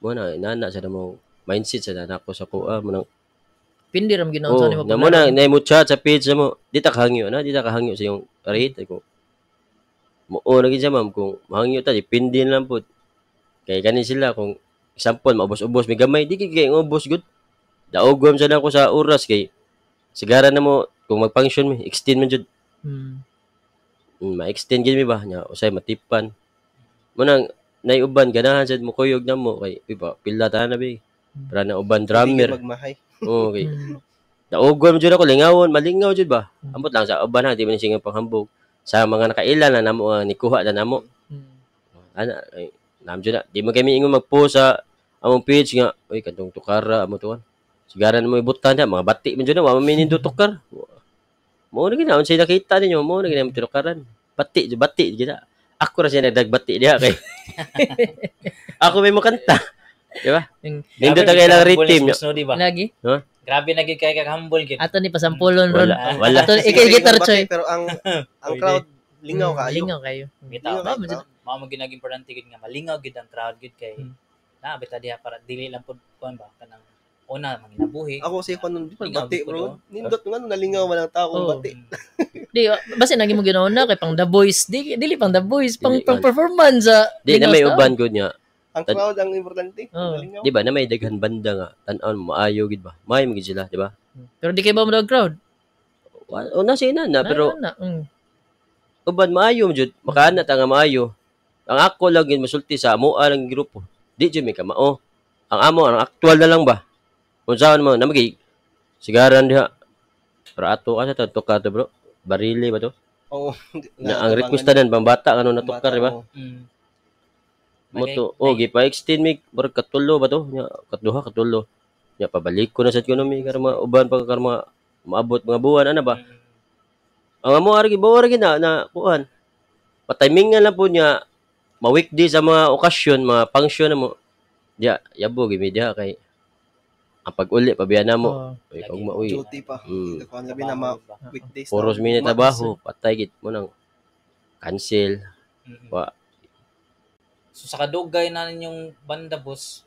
Mo na inana sa mo mindset sa nako sa kuha mo nang pindi ram ginaon sa nimo. Na mo na mo chat sa page mo, di ta kahangyo na, di ta kahangyo sa yung rate ko. Mo na gid siya ma'am kung mahangyo ta depende na lang pud. Kay kanin sila kung example maubos-ubos may gamay di kay ubos gud. Daogom sa nako sa oras kay sigara na mo kung mag-function mi extend man jud. Ma-extend gid mi ba nya usay matipan. Mo nang naiuban ganahan sad mo kuyog na mo kay iba pila ta na bi. Para na uban drummer. Magmahay. Okay. Daogom jud ako lingawon, malingaw jud ba. Ambot lang sa uban ha di man siya panghambog. Sa mga nakaila na namo nikuha na namo. Ana ay nam jud na di man kami ingon magpost sa among page nga uy kadtong tukara amo tuan. Sigaran mo ibutan na mga bati man jud na wa man nindot tukar. Mo na gina unsay nakita ninyo mo na gina tukaran. Bati jud bati gina. Ako ra siya nagdagbati diha kay. Ako may mokanta. Di ba? Nindot ang ilang rhythm. Lagi? Huh? Grabe na gid kay ka-humble gid. Ato ni pasampulon ron. Wala. Ato ikay guitar choy. Pero ang crowd lingaw kaayo. Lingaw kayo. Bitaw. Mao mo ginag importante gid nga malingaw gid ang crowd gid kay na bitaw diha para dili lang pud kuan ba kanang una manginabuhi. Ako sa kuan di pa bati bro. Nindot nga nalingaw man ang tao kung bati. Di basta nagi mo ginaon na kay pang The Voice. Di dili pang The Voice, pang performance sa di na may uban gud nya. Ang crowd ang importante. Di ba na may daghan banda nga tan-on maayo gid ba. Maayo gid sila, di ba? Pero di kay ba mo dag crowd? Una sa ina na pero uban maayo jud, makaana ta nga maayo. Ang ako lang gid masulti sa amoa lang grupo. Di jud mi kamao. Ang amo ang aktual na lang ba. Unsaon mo na magi sigaran diha. Pero ato ka sa tukar to bro. Barili ba to? Oo. Na ang request tanan pambata kanu natukar di ba? Moto, gipa-extend mi murag katulo ba to? Nya katduha katulo. Nya pabalik ko na sad kuno mi karon mga uban pa karon mga maabot mga buwan ana ba. Ang amo ari gibaw ra na kuan. Patimingan lang po niya ma-weekday sa mga okasyon, mga function na mo. Diya yabo gi mi diha kay ang pag-uli pabiya na mo. Uy, ug mauwi. Duty pa. Kuan labi na mga weekdays. Puros mi na trabaho, patay gid mo nang cancel. Wa. So sa kadugay na ninyong banda boss,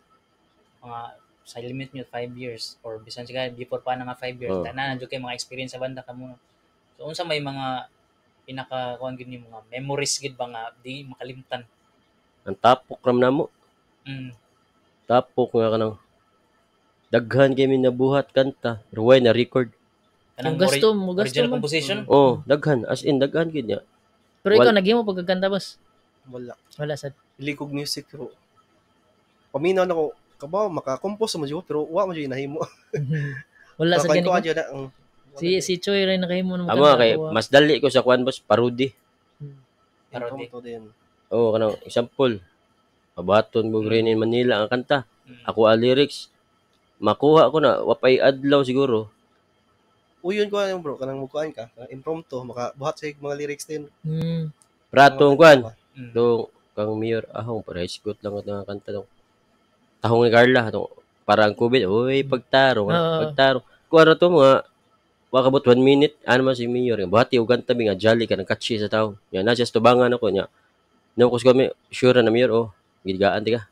mga sa limit nyo 5 years or bisan siguro before pa na nga 5 years, tanan na jud kay mga experience sa banda kamo. So unsa may mga pinaka kuan gid ni mga memories gid ba nga di makalimtan? Ang tapok ram namo. Tapok nga kanang daghan kay mi nabuhat kanta, pero way na record. Kanang gusto mo original composition? Oh, daghan as in daghan gid niya. Pero ikaw naghimo pagkanta boss? Wala. Wala sad. Likog music pero paminaw na ko kabaw maka-compose mo jud pero wa mo jud nahimo. Wala sa gani. Si Choi ray nakahimo nimo. Amo kay mas dali ko sa kuan boss parody. Parody. Oh, kanang example. Pabaton mo Green in Manila ang kanta. Ako ang lyrics. Makuha ko na wapay adlaw siguro. Uyon ko ano bro, kanang mukuan ka, kanang impromptu makabuhat sa mga lyrics din. Pratong kuan. Do kang mayor ahong para isgot lang at nga kanta dong. Tahong ni Carla atong parang COVID, oy pagtarong, pagtarong. Kuan ra to mga wakabot 1 minute ano man si mayor nga buhati og kanta bi nga jolly ka nang catchy sa tao. Nya na siya tubangan ako nya. Nung kus kami sure na mayor oh, gidgaan ti ka.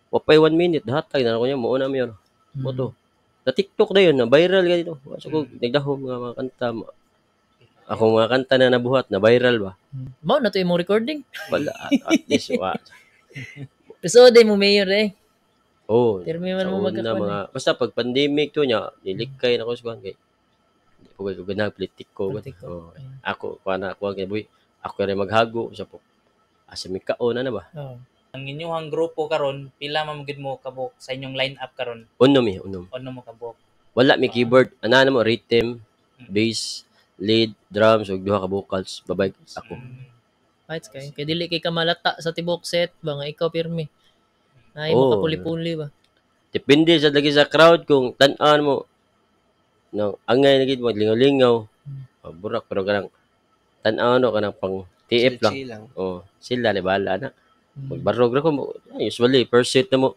Wapay 1 minute hatag na ako niya mo na mayor. Mo to. Na TikTok na yun, na viral ganito. So ko nagdahom nga mga kanta. Ako mga kanta na nabuhat na viral ba. Mao na to imong recording. Wala at least wa. So day mo mayor eh. Oh. Pirmi man mo magkakuan. Mga basta pag pandemic to nya nilikay na ko sa kuan kay di po ko ganang politiko. Oh, ako kuan na kuan kay boy. Ako rin maghago sa po. Asa mi kaon na ba? Oh. Ang inyong grupo karon, pila man gid mo kabuk sa inyong line up karon? Unom mi, unom. Unom mo kabuk. Wala mi keyboard, ana na mo rhythm, bass, lead, drums ug duha ka vocals, babay ako. Right kay kay dili kay kamalata sa tibok set ba nga ikaw pirmi. Ay mo kapuli-puli ba. Depende sa lagi sa crowd kung tan-an mo nang angay na gid mo lingaw-lingaw. Burak pero kanang tan-an no kanang pang TF lang. Oh, sila ni bahala na. Magbarog ra ko usually first set na mo.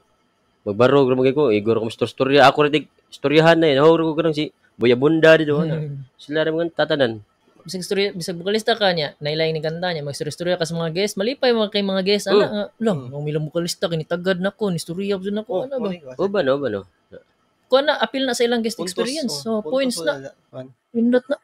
Magbarog ra magay ko igor ko istorya ako ra tig istoryahan na nahurog ko kanang si Boya Bunda dito na. Sila ra mga tatanan. Bisag istorya bisag vokalista ka niya, nailaing ni kanta niya, magstorya ka sa mga guest, malipay mga kay mga guest ana nga, lang, ang ilang vokalista kini tagad nako, ni istorya jud nako ana ba. O ba no, ba no. Kuan na appeal na sa ilang guest experience. So points na. Pindot na.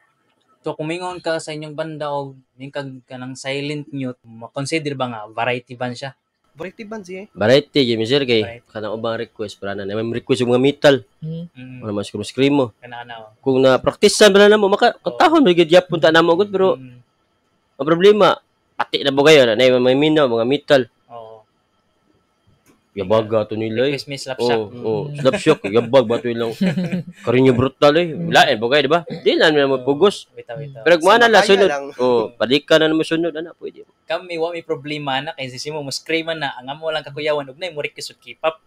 So kumingon ka sa inyong banda og mingkag kanang silent mute, ma-consider ba nga variety band siya? Variety band siya. Variety gyud sir kay kanang ubang request para na may request og mga metal. Wala man scream screamo. Kana kung na praktisan ba na mo maka kantahon gyud gyapon ta namo gud pero ang problema pati na bo kayo na may minaw mga metal. Oo. Yabaga to nila eh. Request me slap shock. Oh, slap shock. Yabag ba to ilang Karinyo brutal eh. Lain ba kayo, di ba? Di lang naman pugos. Wait. Pero mana la sunod. Oh, balikan na naman sunod ana pwede. Kami wa may problema na kay si mo scream na ang amo lang kakuyawan ug nay mo request og keep up.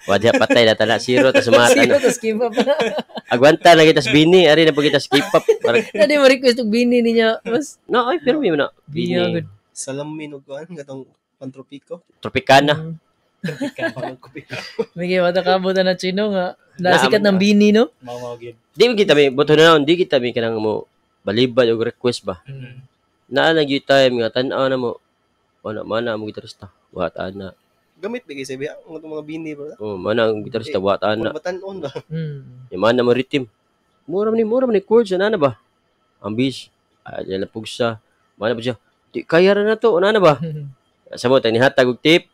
Wa diha patay na tala zero tas mata na. Zero tas keep up. Agwanta na kita sa Bini, ari na pag kita keep up. Na di mo request og Bini niya. Mas no, ay pero mi na. Bini. Salamin og kuan katong Pantropiko. Tropicana. Mige wata kabot na Chino nga. Nasikat ng Bini no? Mao gid. Di kita mi buto na di kita mi kanang mo balibad og request ba. Naa lang gyud time nga tan-aw na mo. Wala mana mo gitarista. Wat ana. Gamit bigay sa biya ang mga Bini ba? Oh, mana ang gitarista wat ana. Batan-on ba? Yung mana mo rhythm. Mura man ni chords ana ba? Ang bass, ay pugsa. Mana ba siya? Di kaya ra na to, ana ba? Sa mo tani hatag og tip.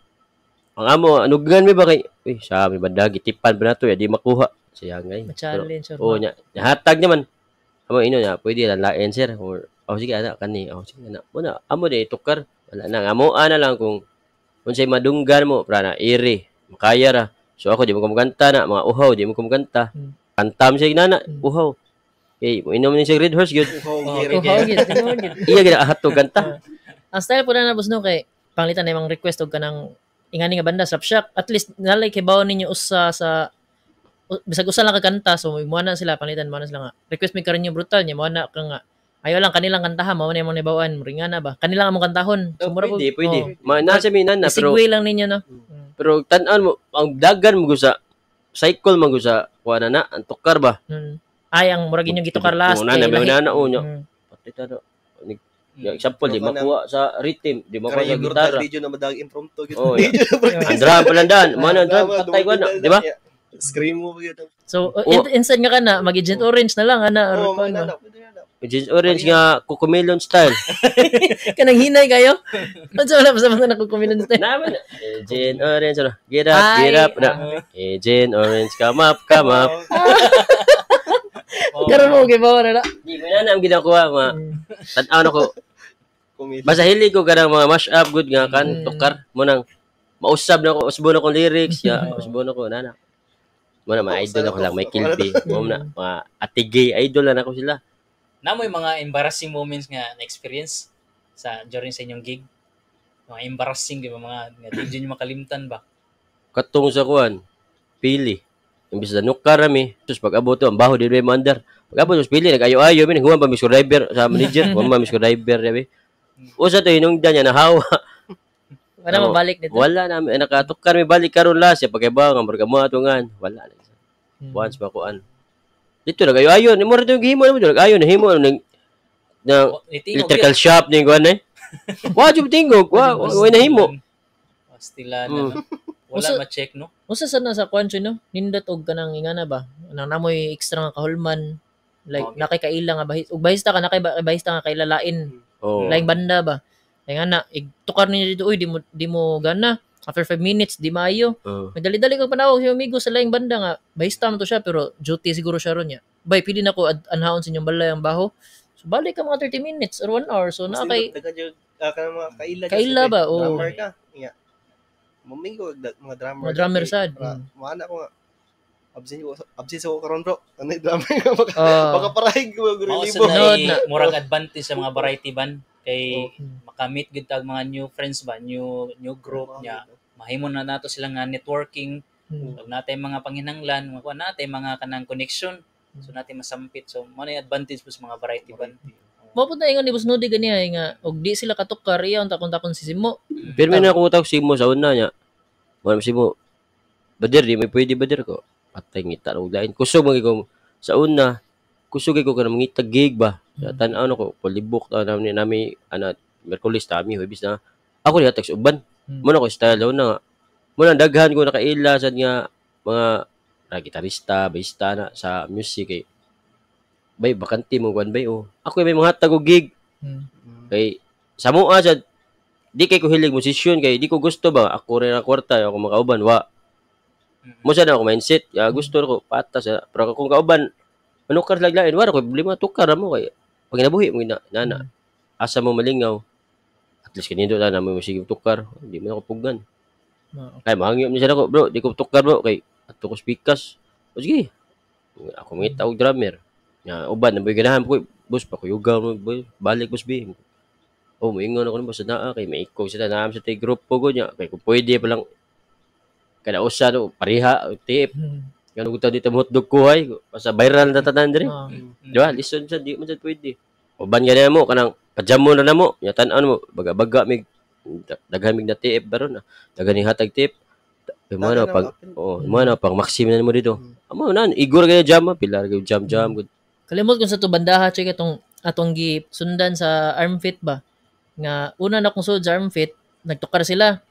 Ang amo anugan mi ba kay uy sa mi banda gitipan ba nato ya di makuha. Sayang ay. Ma-challenge. Oh nya hatag naman. Amo ino nya pwede lang lain sir or oh sige ana kani oh sige ana. Una amo di tukar wala na amo ana lang kung unsay madunggan mo pra na iri makaya ra. So ako di mo kumkanta na mga uhaw di mo kumkanta. Kantam siya nana uhaw. Kay mo inom ni siya Red Horse gyud. Uhaw gyud. Iya gyud ahato kanta. Ang style po na boss no kay panglitan na imong request og kanang ingani nga banda slap shock at least nalay kay bawon ninyo usa sa bisag usa lang ka kanta so mo na sila panglitan mo na sila nga request mi karon yung brutal nya mo na ka nga ayo lang kanilang kantaha mao na imong nibawaan ringana ba kanilang among kantahon so, mura pwede oh. Nasa mi nana pero segue lang ninyo no pero tan-an mo ang dagan mo sa cycle mo sa kuan na ang tukar ba ay ang murag inyong gitukar last na na na nya pati ta Ya, example, di makuha sa rhythm, di makuha sa gitara. Video na madag impromptu. Oh, yeah. Ang drum palandan, mana ang drum, patay ko na, di ba? Scream mo gyud. So, inside nga ka na, mag-Agent Orange na lang, ana. Oh, na. Agent Orange nga, Cocomelon style. Kanang hinay kayo? Unsa wala pa sa mga na Cocomelon style? Naman, Agent Orange, ano? Get up, get up. Na. Agent Orange, come up, come up. Karon mo, okay ba? Wala na. Di ko na ang ginakuha, mga tan-aw na ko. Basta hilig ko kanang mga mash up good nga kan tukar mo nang mausab na ko usbo na ko lyrics ya usbo na ko nana mo na mga idol ako lang Michael B mo na mga atigay idol na ako sila. Namoy mga embarrassing moments nga na experience sa during sa inyong gig, mga embarrassing di ba mga nga di nyo makalimtan ba? Katong sa kuan pili Imbis na nukar rami, sus pag abot to ang baho di mo andar. Pag abot mas pili nag-ayo-ayo mi naghuman pa mi driver sa manager, human pa mi driver yabi. Usa to hinungdan niya nahawa. Wala mabalik nito. Wala na nakatukar mi balik karon la siya pagkabaw nga murag mo atungan. Wala na. Once pa kuan. Dito nag-ayo-ayo ni mo rin gihimo mo nag-ayo nahimo ning na electrical shop ning kuan eh. Wa jud tingog, wa wa nahimo. Pastila na. Wala ma-check no. Usa sad na sa kuan no, nindot og kanang ingana ba? Nang namoy extra nga kahulman like okay. Nakay kaila nga bahis og bahista ka nakay bahista nga kailalain. Oh. Laing banda ba? Kaya nga na, igtukar niya dito, uy, di mo gana. After 5 minutes, di maayo. Madali-dali kag panawag si amigo sa laing banda nga, bahista man to siya, pero duty siguro siya ron niya. Bay, pili na ko anhaon sa inyong balay ang baho. So, balik ka mga 30 minutes or 1 hour. So, na kay mga kaila. Kaila ba? Oo. Drummer ka. Yeah. Mamigo, mga drummer. Mga drummer sad. Maana ko nga. Absent ko karon bro. Ano yung drummer nga? Baka parahig ko. Mao na murag advantage sa mga variety band. Kay makamit gid tag mga new friends ba, new group niya. Mahimo na nato sila nga networking. Ug natay mga panginahanglan, makuha natay mga kanang connection. So natin masampit. So mo na advantage po sa mga variety band. Mao pud na ingon ni Boss Nodi ganiha nga og di sila katukar iya unta takon si Simo. Pero may na akong tawag Simo sa una niya. Wala Simo. Bader di may pwede bader ko. Patay ngita og lain. Kusog man ko sa una. Kusog ko kanang mangita gig ba. Sa tan-aw nako polibok ta nami nami ana Merkulis tami Huwebes na. Ako diha tag uban. Mo na ko style daw na. Mo na daghan ko nakaila sad nga mga gitarista, bassista na sa music kay bay bakante mo kuan bay oh. Ako may mga hatag og gig. Kay sa moa sad di kay ko hilig musisyon kay di ko gusto ba ako rin ang kwarta ako makauban wa. Mo sad ako mindset, ya, gusto ko patas pero kung kauban manukar laglain wala ko problema tukar mo kay pag ginabuhi mo na nana asa mo malingaw at least kanindo na mo sige tukar di mo na ko pugan. Kay mahangyo ni sad ako bro di ko tukar bro kay ato ko speakers o sige ako mangita og drummer nga uban na ganahan ko boss pa kuyugaw mo balik boss bi oh moingon ako nimo sa naa kay maikog sa naam sa tay group ko nya kay kung pwede pa lang kada usa no pareha tip. Gano ko dito mo hotdog ko ay basta viral na tanan diri. Di ba? Listen sa di man sad pwede. Uban gani mo kanang pajamon na namo, nya tan-an mo baga-baga mig daghan mig na TF baron na. Daghan ni hatag tip. Mo na pag oh, mo na pang maxim na nimo dito. Amo na igor kay jam pilar kay jam jam good. Kalimot kung sa to bandaha check atong atong gi sundan sa arm fit ba. Nga una na kung sud sa arm fit, nagtukar sila.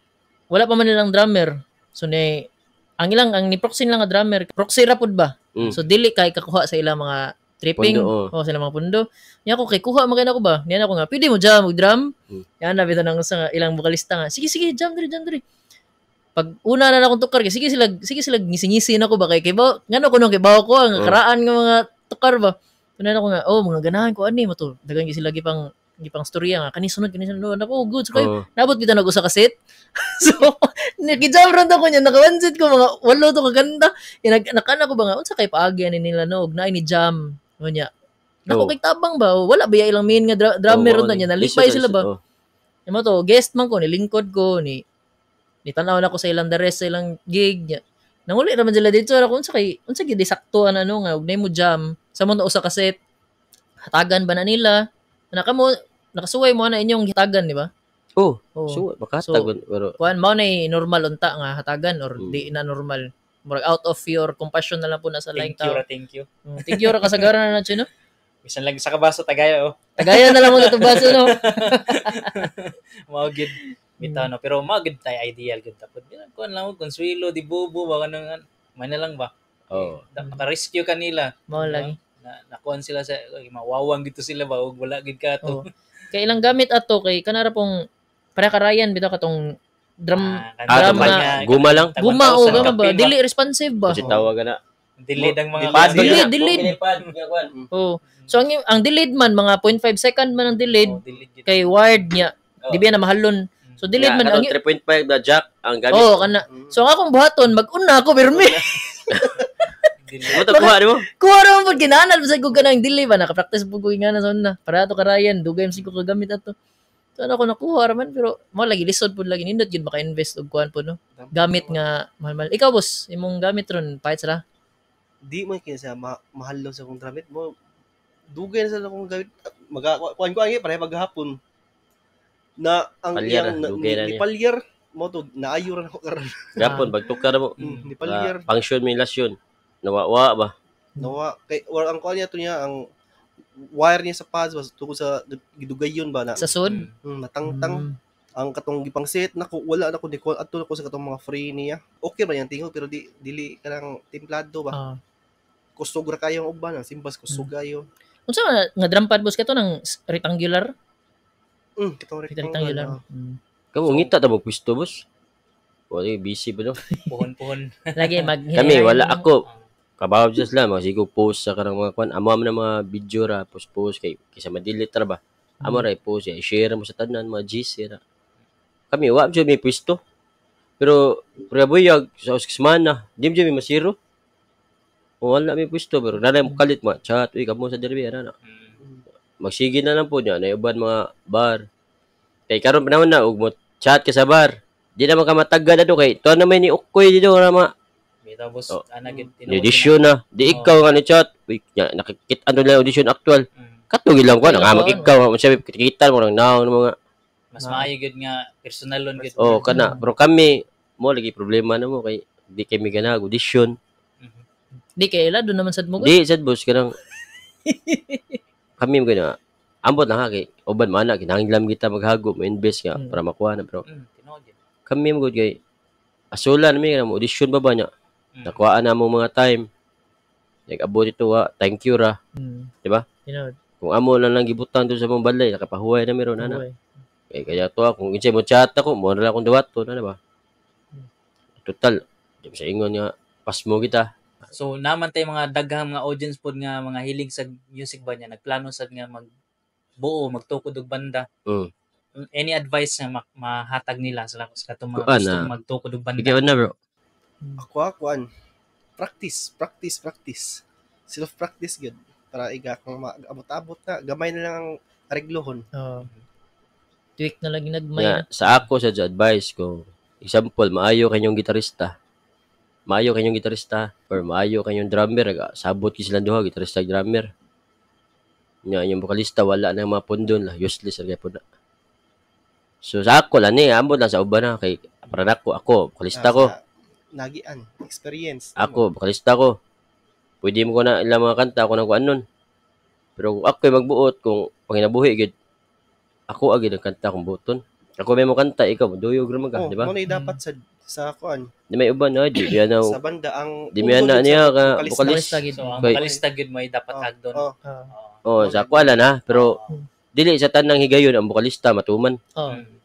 Wala pa man nilang drummer. So ni ang ilang ang ni proxy lang nga drummer, proxy ra pud ba. So dili kay kakuha sa ilang mga tripping pundo, oh. O sila mga pundo. Niya ako kay kuha man kay nako ba. Niya ako nga pwede mo jam og drum. Yan na bitaw nang sa ilang vokalista nga. Sige sige jam diri jam diri. Pag una na akong tukar kay sige sila ngisi-ngisi nako ba kay kibaw ngano kuno kibaw ko ang karaan nga mga tukar ba. Una na ako nga oh mga ganahan ko ani mo to. Dagan sila gipang storya nga kani sunod nako good so kayo nabot bitaw nag usa ka set. So nagijam ron ako niya naka one set ko mga walo to kaganda. Nakana ko ba nga unsa kay paagi ani nila no og naay ni jam niya. Nako kay tabang ba wala ba ilang main nga drummer ron niya nalipay sila ba. Imo to guest man ko ni lingkod ko ni tan-aw na ko sa ilang the rest sa ilang gig niya. Nanguli ra man sila dito ako unsa kay unsa gid sakto ana no nga og naay mo jam sa mo usa ka set hatagan ba na nila naka mo nakasuway mo na inyong hatagan di ba? Oh, suway makatag so, pero kuan mao nay normal unta nga hatagan or di na normal. Murag out of your compassion na lang po na sa laing tao. Thank you. Thank you ra kasagaran na na no. Bisan lang sa kabaso tagaya oh. Tagaya na lang mo to baso no. Mao gid bitaw no pero mao gid tay ideal gid tapod. Kuan lang konsuelo di bobo ba kanang man na lang ba. Oh. Naka-rescue kanila. Mao lagi. Nakuan sila sa mawawang gito sila ba og wala gid ka ato. Oh. Kay ilang gamit ato kay kanara pong para karayan bitaw katong drum drum nga guma lang. Guma o gama ba dili responsive ba. Kasi tawag na delayed ang mga delayed. Oh. So ang delayed man mga 0.5 second man ang delayed kay wired niya. Di ba na mahalon. So delayed man ang 3.5 na jack ang gamit. Oh kana. So ang akong buhaton mag-una ako pirmi. Mo to kuha nimo? Kuha ra man ginaanal bisag ko kanang delay ba naka-practice pud ko ingana sa una. Para ato karayan dugay man ko kagamit ato. So ano ko nakuha ra man pero mo lagi lisod pud lagi nindot gyud maka-invest og kuan pud no. Gamit nga mahal-mahal. Ikaw boss, imong gamit ron pahit sara. Di man kaya sa mahal lang sa akong drum mo. Dugay na sa akong gamit. Kuan ko ang pareha maghapon. Na ang iyang ni palyar mo to naayo ra nako karon. Gapon pagtukar mo. Ni palyar. Function may lasyon. Nawawa ba? Nawa kay or ang kuan niya to niya ang wire niya sa pads was tukod sa gidugayon ba na sa sud natangtang ang katong gipang set nako wala na ko di ko adto ko sa katong mga free niya. Okay ba yang tingog pero di dili kanang templado ba. Kusog ra kayo ang uban ang simbas kusog kayo. Unsa nga drum pad boss kato nang rectangular? Katong rectangular. Kamo ngita ta mo pwesto boss. Wala busy ba no? Puhon-puhon. Lagi mag kami wala ako. Kabaw just lang magsigo post sa kanang mga kwan. Amo man mga video ra post kay kaysa ma-delete ra ba. Amo ra i-post i-share mo sa tanan mga GC ra. Kami wa jud may pwesto. Pero buyag sa semana, di jud may masiro. Wala may pwesto pero naray mo kalit mo chat uy kamo sa derby ana na. Magsige na lang po niya na uban mga bar. Kay karon panahon na ug mo chat ka sa bar. Di na man ka matagad ato kay tuan na may ni Ukoy dito ra mga tapos ana gid audition na. Di ikaw nga ni chat. Uy nakikita ano lang audition actual. Katong ilang ko nga ikaw mo sabi kita mo lang naon mga mas maayo gid nga personalon gid. Oh kana pero kami mo lagi problema na mo kay di kami ganag audition. Di kay ila do naman sad mo. Di sad boss kanang kami mo gina ambot lang ha kay uban man na kinahanglan kita maghago mo invest nga para makuha na pero kami mo gud kay asulan mi kanang audition ba ba niya. Nakuhaan na mo mga time. Nag-abot ito ha. Thank you ra. Di ba? Kung amo lang lang gibutan doon sa mong balay, nakapahuway na meron na. Kaya kaya to kung insay mo chat ako, mo na lang akong duwato na ba? Total, di sa ingon nga pas mo kita. So naman tay mga daghang mga audience pod nga mga hilig sa music ba niya, nagplano sad nga magbuo, magtukod og banda. Any advice na mahatag nila sa katong mga gusto magtukod og banda? Ikaw na bro. Ako kuan. Practice, practice, practice. Self-practice gyud para iga kung maabot-abot na gamay na lang ang areglohon. Tweak na lang ginagmay. Yeah, sa ako sa advice ko, example, maayo kanyong gitarista. Maayo kanyong gitarista or maayo kanyong drummer, sabot ki silang duha, gitarista ug drummer. Nya inyong vokalista wala nang mga pundon lah, useless ra gyud na. So sa ako lang ni, ambot lang sa uban na kay para nako ako, vokalista ko. Nagian, experience. Ako, vokalista ko. Pwede mo ko na ilang mga kanta ako nang kuan nun. Pero kung ako'y magbuot, kung panginabuhi, gid, ako agad ang kanta kong buoton. Ako may mo kanta, ikaw, duyog ra man ka, di ba? Mo na dapat sa kuan. Di may uban na, di biya na. Sa banda ang di may na niya ka vokalista. So ang vokalista gid may dapat hagdon. Oh, sa ako ala na, pero dili sa tanang higayon ang vokalista matuman.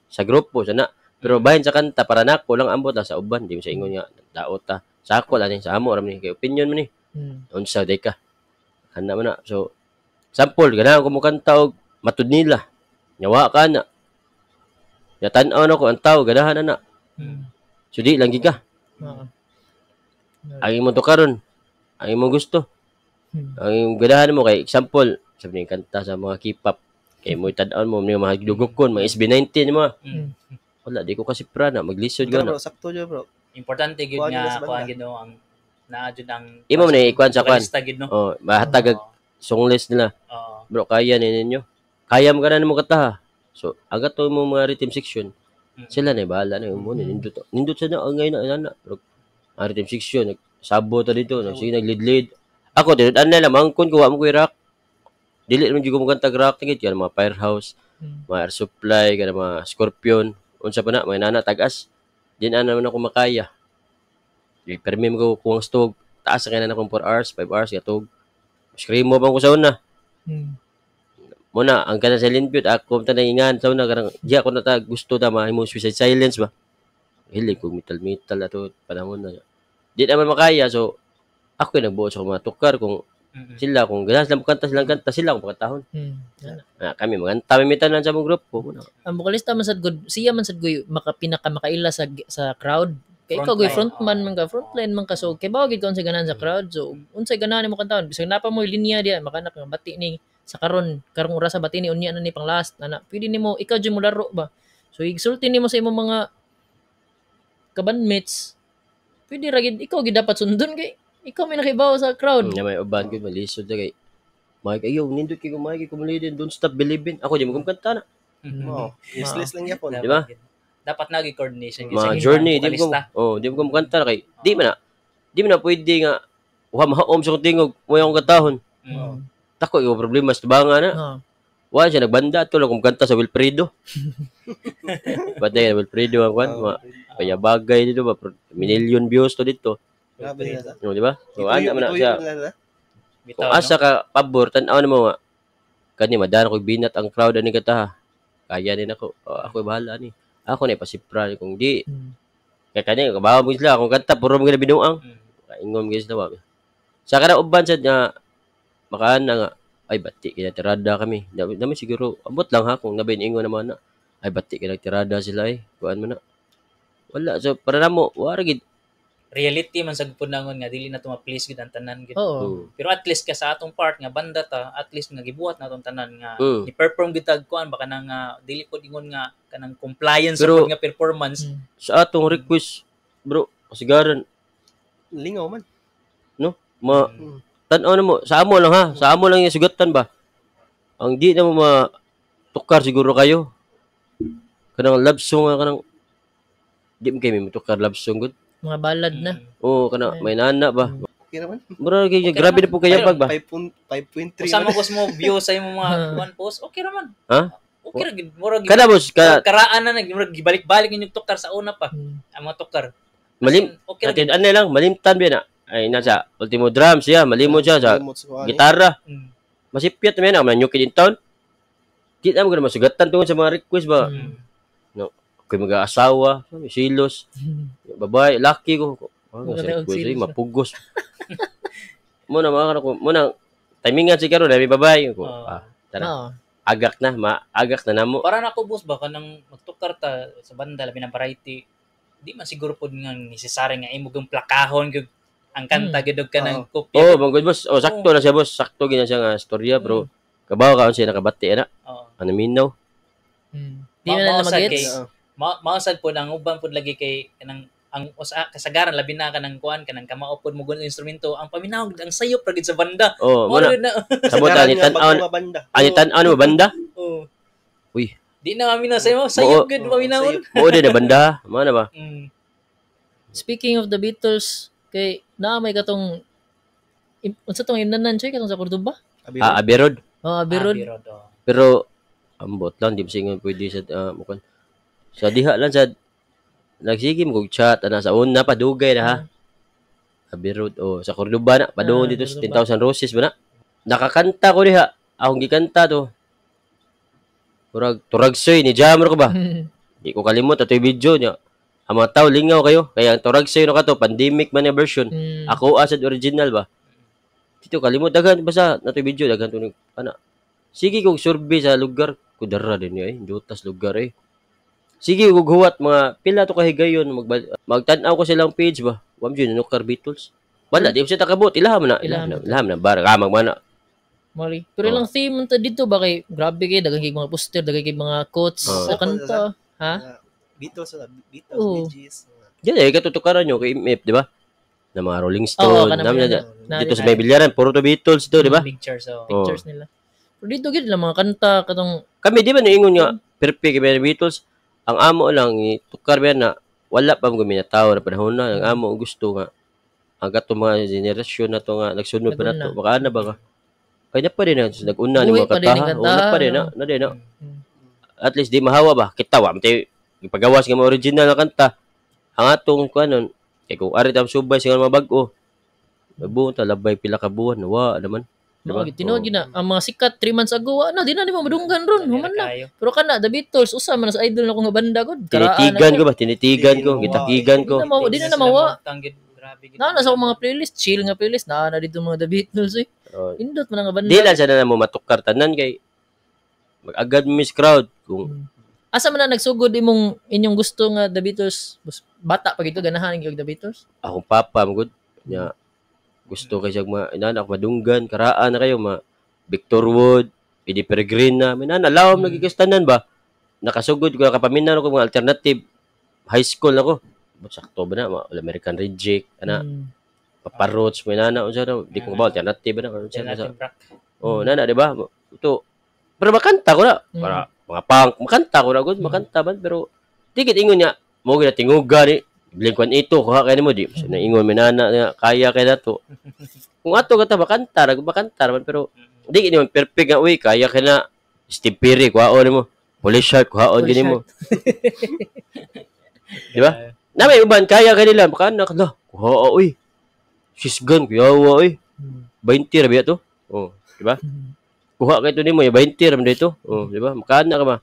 Sa grupo sana. Pero bahin sa kanta para nako lang ambot lang sa uban, di mo sa ingon nga daot ta. Sa ako lang sa amo ra man kay opinion man ni. Unsa day ka. Ana man na. So sample ganahan ko mo kanta og matud nila. Nyawa ka na. Ya tan-aw na ko ang tao ganahan na na. So di lang gid ka. Ang imong tukaron, ang imong gusto. Ang imong ganahan mo kay example sabi ni kanta sa mga K-pop kay mo tan-aw mo ni mga dugokon, mga SB19 mo. Wala, di ko kasi prana, maglisod gano'n. Bro, sakto dyan, bro. Importante gyud nga kuan gyud no ang naa jud ang imo man ikuan sa kuan. No? Oh, mahatag songlist nila. Bro, kaya ni ninyo. Kaya mo ganan mo kataha. So, aga to mo mga rhythm section. Sila na bahala na mo nindot. Nindot sa na angay na ana. Bro, ang rhythm section nagsabo ta dito, sige naglid-lid. Ako tinud ana lang mangkon ko wa mo koy rock. Dili man jud ko mokanta rock gid kan mga Firehouse, mga Air Supply, kana mga Scorpion. Unsa pa na, mga nana, tagas. Di na naman ako makaya. Di, permi mo ko kuwang stog. Taas na kaya na akong 4 hours, 5 hours, gatog. Scream mo bang ko sa una. Muna, ang kanang silent mute, ako tanangingan sa una, karang, di ako na ta, gusto ta, mahimo suicide silence ba? Hilig ko, metal-metal ato, panahon na. Di naman makaya, so, ako yung nagbuot sa mga tukar, kung sila, kung ganahan silang kanta, silang kanta, sila kung pagkatahon. Ah, kami, maganta, may metal lang sa mong grupo. Ang vokalista man sad good, siya man sad goy, maka, pinakamakaila sa crowd. Kay ikaw goy frontman man ka, frontline man ka, so, kay bawag gid ka unsay ganahan sa crowd, so, unsay ganahan mo kantahon, bisag napa mo linya diya, makanak nga bati ni, sa karon karong oras sa bati ni unya na ni pang last ana pwede nimo ikaw jud mo laro ba, so igsulti nimo sa imong mga kabandmates, pwede ra gid ikaw gid dapat sundon kay Ikaw may nakibaw sa crowd. Nya may uban gud malisod na kay Mike, ayaw, nindot kay Mike, kumulidin, don't stop believing. Ako di mo kanta na. Oh, useless lang yapon. Di ba? Dapat nagi coordination Mga journey, di mo oh, di mo kanta na kay di man na pwede nga uha mahaom sa tingog, mo akong kantahon. Tako ikaw problema sa tubanga na. Wa siya nagbanda ato lang kung kanta sa Wilfredo. Batay Wilfredo ang kwan, kaya bagay dito ba million views to dito. Grabe na. No, di ba? So ana man na siya. Kung asa ka pabor tan-aw nimo nga kani madara ko binat ang crowd ani kata. Kaya din ako. Ako bahala ni. Ako na ipasipra kung di. Kay kani kabawo mo sila kung kanta puro mo gina binuang. Kaingom gyud sila ba. Sa kana uban sad nga makaan na nga ay bati kay tirada kami. Dami siguro abot lang ha kung nabay ingon naman na. Ay bati kay tirada sila ay kuan man na. Wala so para namo wa ra gid reality man sa punangon nga dili na to ma-please gid ang tanan gid. Oh. Pero at least ka sa atong part nga banda ta, at least nga gibuhat na atong tanan nga ni-perform gid tag kuan baka nang dili pod ingon nga kanang compliance pero, sa nga performance. Sa atong request bro, kasigaran lingaw man. No? Ma tan-aw na mo sa amo lang ha, sa amo lang yung sugatan ba. Ang di na mo matukar siguro kayo. Kanang love song nga kanang di mo kay may matukar love song gud. Mga balad na. Oo, kana may nana ba. Okay naman. Mura kay okay grabe naman. Na po kaya pag ba. 5.3. Usama ko mo view sa imong mga one post, okay raman. Ha? Okay ra gid, mura gid. Kada boss ka karaan na nag gibalik-balik inyong tukar sa una pa. Ang mga tukar. Malim. Okay ra gid. Ano lang, malimtan ba na. Ay nasa ultimo drums siya, malimot siya sa gitara. Masipyat man na man new kid in town. Di na mo gud masugatan tungod sa mga request ba. No. Ako'y mag-aasawa, may silos, babae, laki ko. Ay, mapugos. Muna, mga ko, muna, timingan si Karo, dami babae. Ko, tara. Agak na, maagak na namo. Para na ako, boss, baka nang magtukar ta sa banda, labi ng variety, di man siguro po nga necessary nga imong plakahon, ang kanta, gidog ka ng kopya. Oh, bang good, boss. Oh, sakto na siya, boss. Sakto gina siya nga storya, bro. Kabaw ka, siya nakabati, ana. Ano minaw? Di na lang magets. Mausad po ang uban po lagi kay kanang ang kasagaran labi na kanang kuan kanang kamao pod mo gun instrumento ang paminaw ang sayop ra gid sa banda. Oh, muna. Sabot ani tan-aw ani tan-aw mo banda. Oh. Uy. Di na kami na sayo, sayop gid paminawon. Mo di na banda, mana ba? Speaking of the Beatles, kay naa may katong unsa tong imnanan siya katong sa Cordoba? Abbey Road. Oh, Abbey Road. Pero ambot lang di ba pwede sa mukan. Sa diha lang sa nagsige mo kog chat ana sa una pa dugay na ha. Abbey Road oh sa Cordoba na padung dito sa 10,000 Roses ba na. Nakakanta ko diha. Akong gikanta to. Murag turagsoy ni jammer ko ba. Di ko kalimot atoy video niya. Ang mga tao lingaw kayo kaya ang turagsoy no kato pandemic man nga version. Ako asad original ba. Dito kalimot daghan basta natoy video daghan to ni ana. Sige kog survey sa lugar kudara din ni ay dutas lugar eh. Sige, ug huwat mga pila to kahigayon magtan-aw ko silang page ba. Wam jud nukar Beatles. Wala di siya takabot ilaham na. Ilaham na bar kamag man na. Mali. Pero ilang theme ta dito ba kay grabe kay daghang kay mga poster, daghang kay mga quotes sa kanta, ha? Beatles, Bee Gees. Diyan ay katutukaran nyo kay MF, di ba? Na mga Rolling Stone, dito sa may bilyaran, puro to Beatles do, di ba? Pictures, pictures nila. Pero dito gid lang mga kanta katong kami di ba niingon nga perfect kay Beatles. Ang amo lang tukar ba na wala pa mo tao na panahon na ang amo gusto nga ang katong mga henerasyon na to nga nagsunod pa nato baka ana ba ka kay na pa din nag-una ni mga kanta una pa din na din na at least di mahawa ba kita wa mate ipagawas nga mga original na kanta ang atong kuanon kay kung ari tam subay sa mga bag-o buong ta labay pila ka buwan wa naman. Diba? Tinuod yun na. Ang mga sikat 3 months ago, na, di na ni mo madunggan ron. Human na. Pero kana, The Beatles, usa man sa idol na ko nga banda ko. Tinitigan ko ba? Tinitigan ko. Gitakigan ko. Di na mawa. Na sa mga playlist, chill nga playlist. Na dito mga The Beatles eh. Indot man nga banda. Di lang sana na mo matukar tanan kay mag-agad miss crowd. Kung asa man na nagsugod imong inyong gusto nga The Beatles? Bata pa gito ganahan gyud The Beatles? Akong papa magud. Nya gusto kay siya ma inanak madunggan karaan na kayo ma Victor Wood, Eddie Peregrina, minana lawom nagigastanan ba? Nakasugod ko nakapaminaw ko mga alternative high school ako. But sakto ba na ma American Reject ana. Papa Roach mo nana unsa daw, di ko ba alternative na or unsa sa. Oh, nana di ba? Ito. Pero makanta ko na. Para mga punk, makanta ko na gud, makanta man pero di gid ingon niya, mo gid tinguga ni Blink-182 kuha kay nimo di. So naingon mi nana nga kaya kay nato. Kung ato ka ta makanta, ra makanta man pero di gid man perfect nga uy kaya kay na Steve Perry kuhaon nimo. Police Shark kuhaon gini mo. Di ba? Na may uban kaya kanila makana la. Kuha uy. Sisgan kuyawa uy. 20 ra biya to. Oh, di ba? Kuha kay to nimo ya 20 ra man dito. Oh, di ba? Makana ka ba?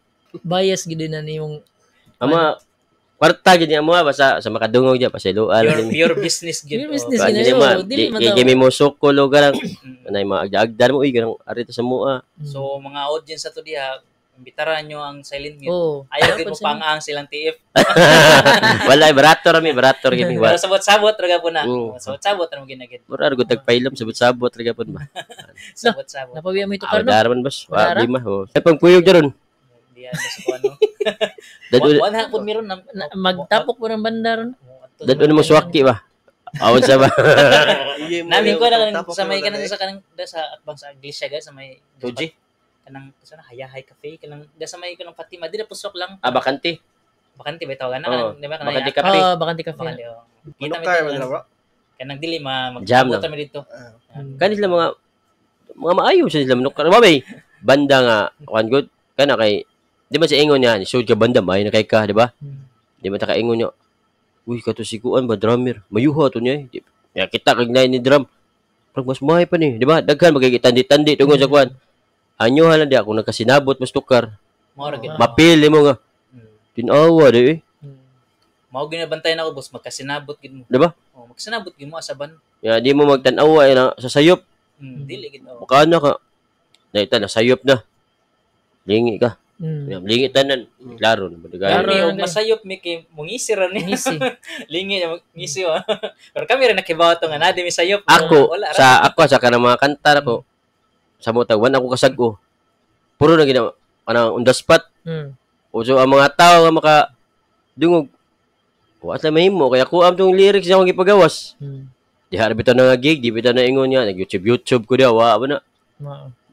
Bias gid na nimong ama kwarta gid niya mo basta sa makadungog diya pasayloan pure business gid. Pure business gid mo. Dili kami mo sukol o garang anay mga agda-agdan mo uy garang arito sa mua. So mga audience ato diha imbitaran nyo ang Silent Mute. Oh, ayaw gid mo pangaang silang TF. Wala barato ra mi, barato ra gid mi. Pero sabot-sabot ra gapon na. Sabot-sabot ra mo ginagid. Mura ra gud tagpailom sabot-sabot ra gapon ba. Sabot-sabot. Napabiya mo ito karno. Dara man boss. Wa lima ho. Ay pangkuyog daron. Diyan sa kuno. Wala po meron na magtapok po ng banda ron. Dadun mo suwaki ba? Awon sa ba? Namin ko na sa may kanang sa kanang sa atbang sa iglesia guys sa may Tuji. Kanang sa Hayahay Cafe kanang sa may kanang Fatima di na pusok lang. Ah, bakante. Bakante ba tawagan na kanang di ba kanang Bakante Cafe. Oh, Bakante Cafe. Kita mi kanang dili ma magabot kami dito. Kani sila mga maayo sa sila manukar. Ba banda nga kuan good kana kay di man sa ingon niya, sud ka banda may na kay ka, di ba? Di man ta kaingon niya. Uy, kato si kuan ba drummer? Mayuha to niya. Eh. Ya kita kag ni drum. Parang mas mahay pa ni, di ba? Daghan magkikitandi-tandi tungod sa kuan. Anyohan lang di ako nagkasinabot mas tukar. Mapili mo nga. Tinawa di eh. Mao ginabantayan ako boss, magkasinabot gid mo. Di ba? Oh, magkasinabot gid mo asaban. Ya di mo magtan-awa na sa sayop. Dili gid. Mukana ka. Naita na sayop na. Lingi ka. Lingi tanan. Klaro na ba? Klaro, masayop mi kay mungisi ra ni. Ngisi. Lingi ngisi wa. Pero kami ra nakibaw to nga na di mi sayop. Ako wala, sa ako sa kanang mga kanta nako. Sa mo tagwan ako kasag-o. Puro na gina kanang on the spot. O so ang mga tao nga maka dungog wa sa mahimo kaya kuam tong lyrics akong gipagawas. Diha ra bitaw na nga gig, di bitaw na ingon niya, nag YouTube ko diha wa ba na.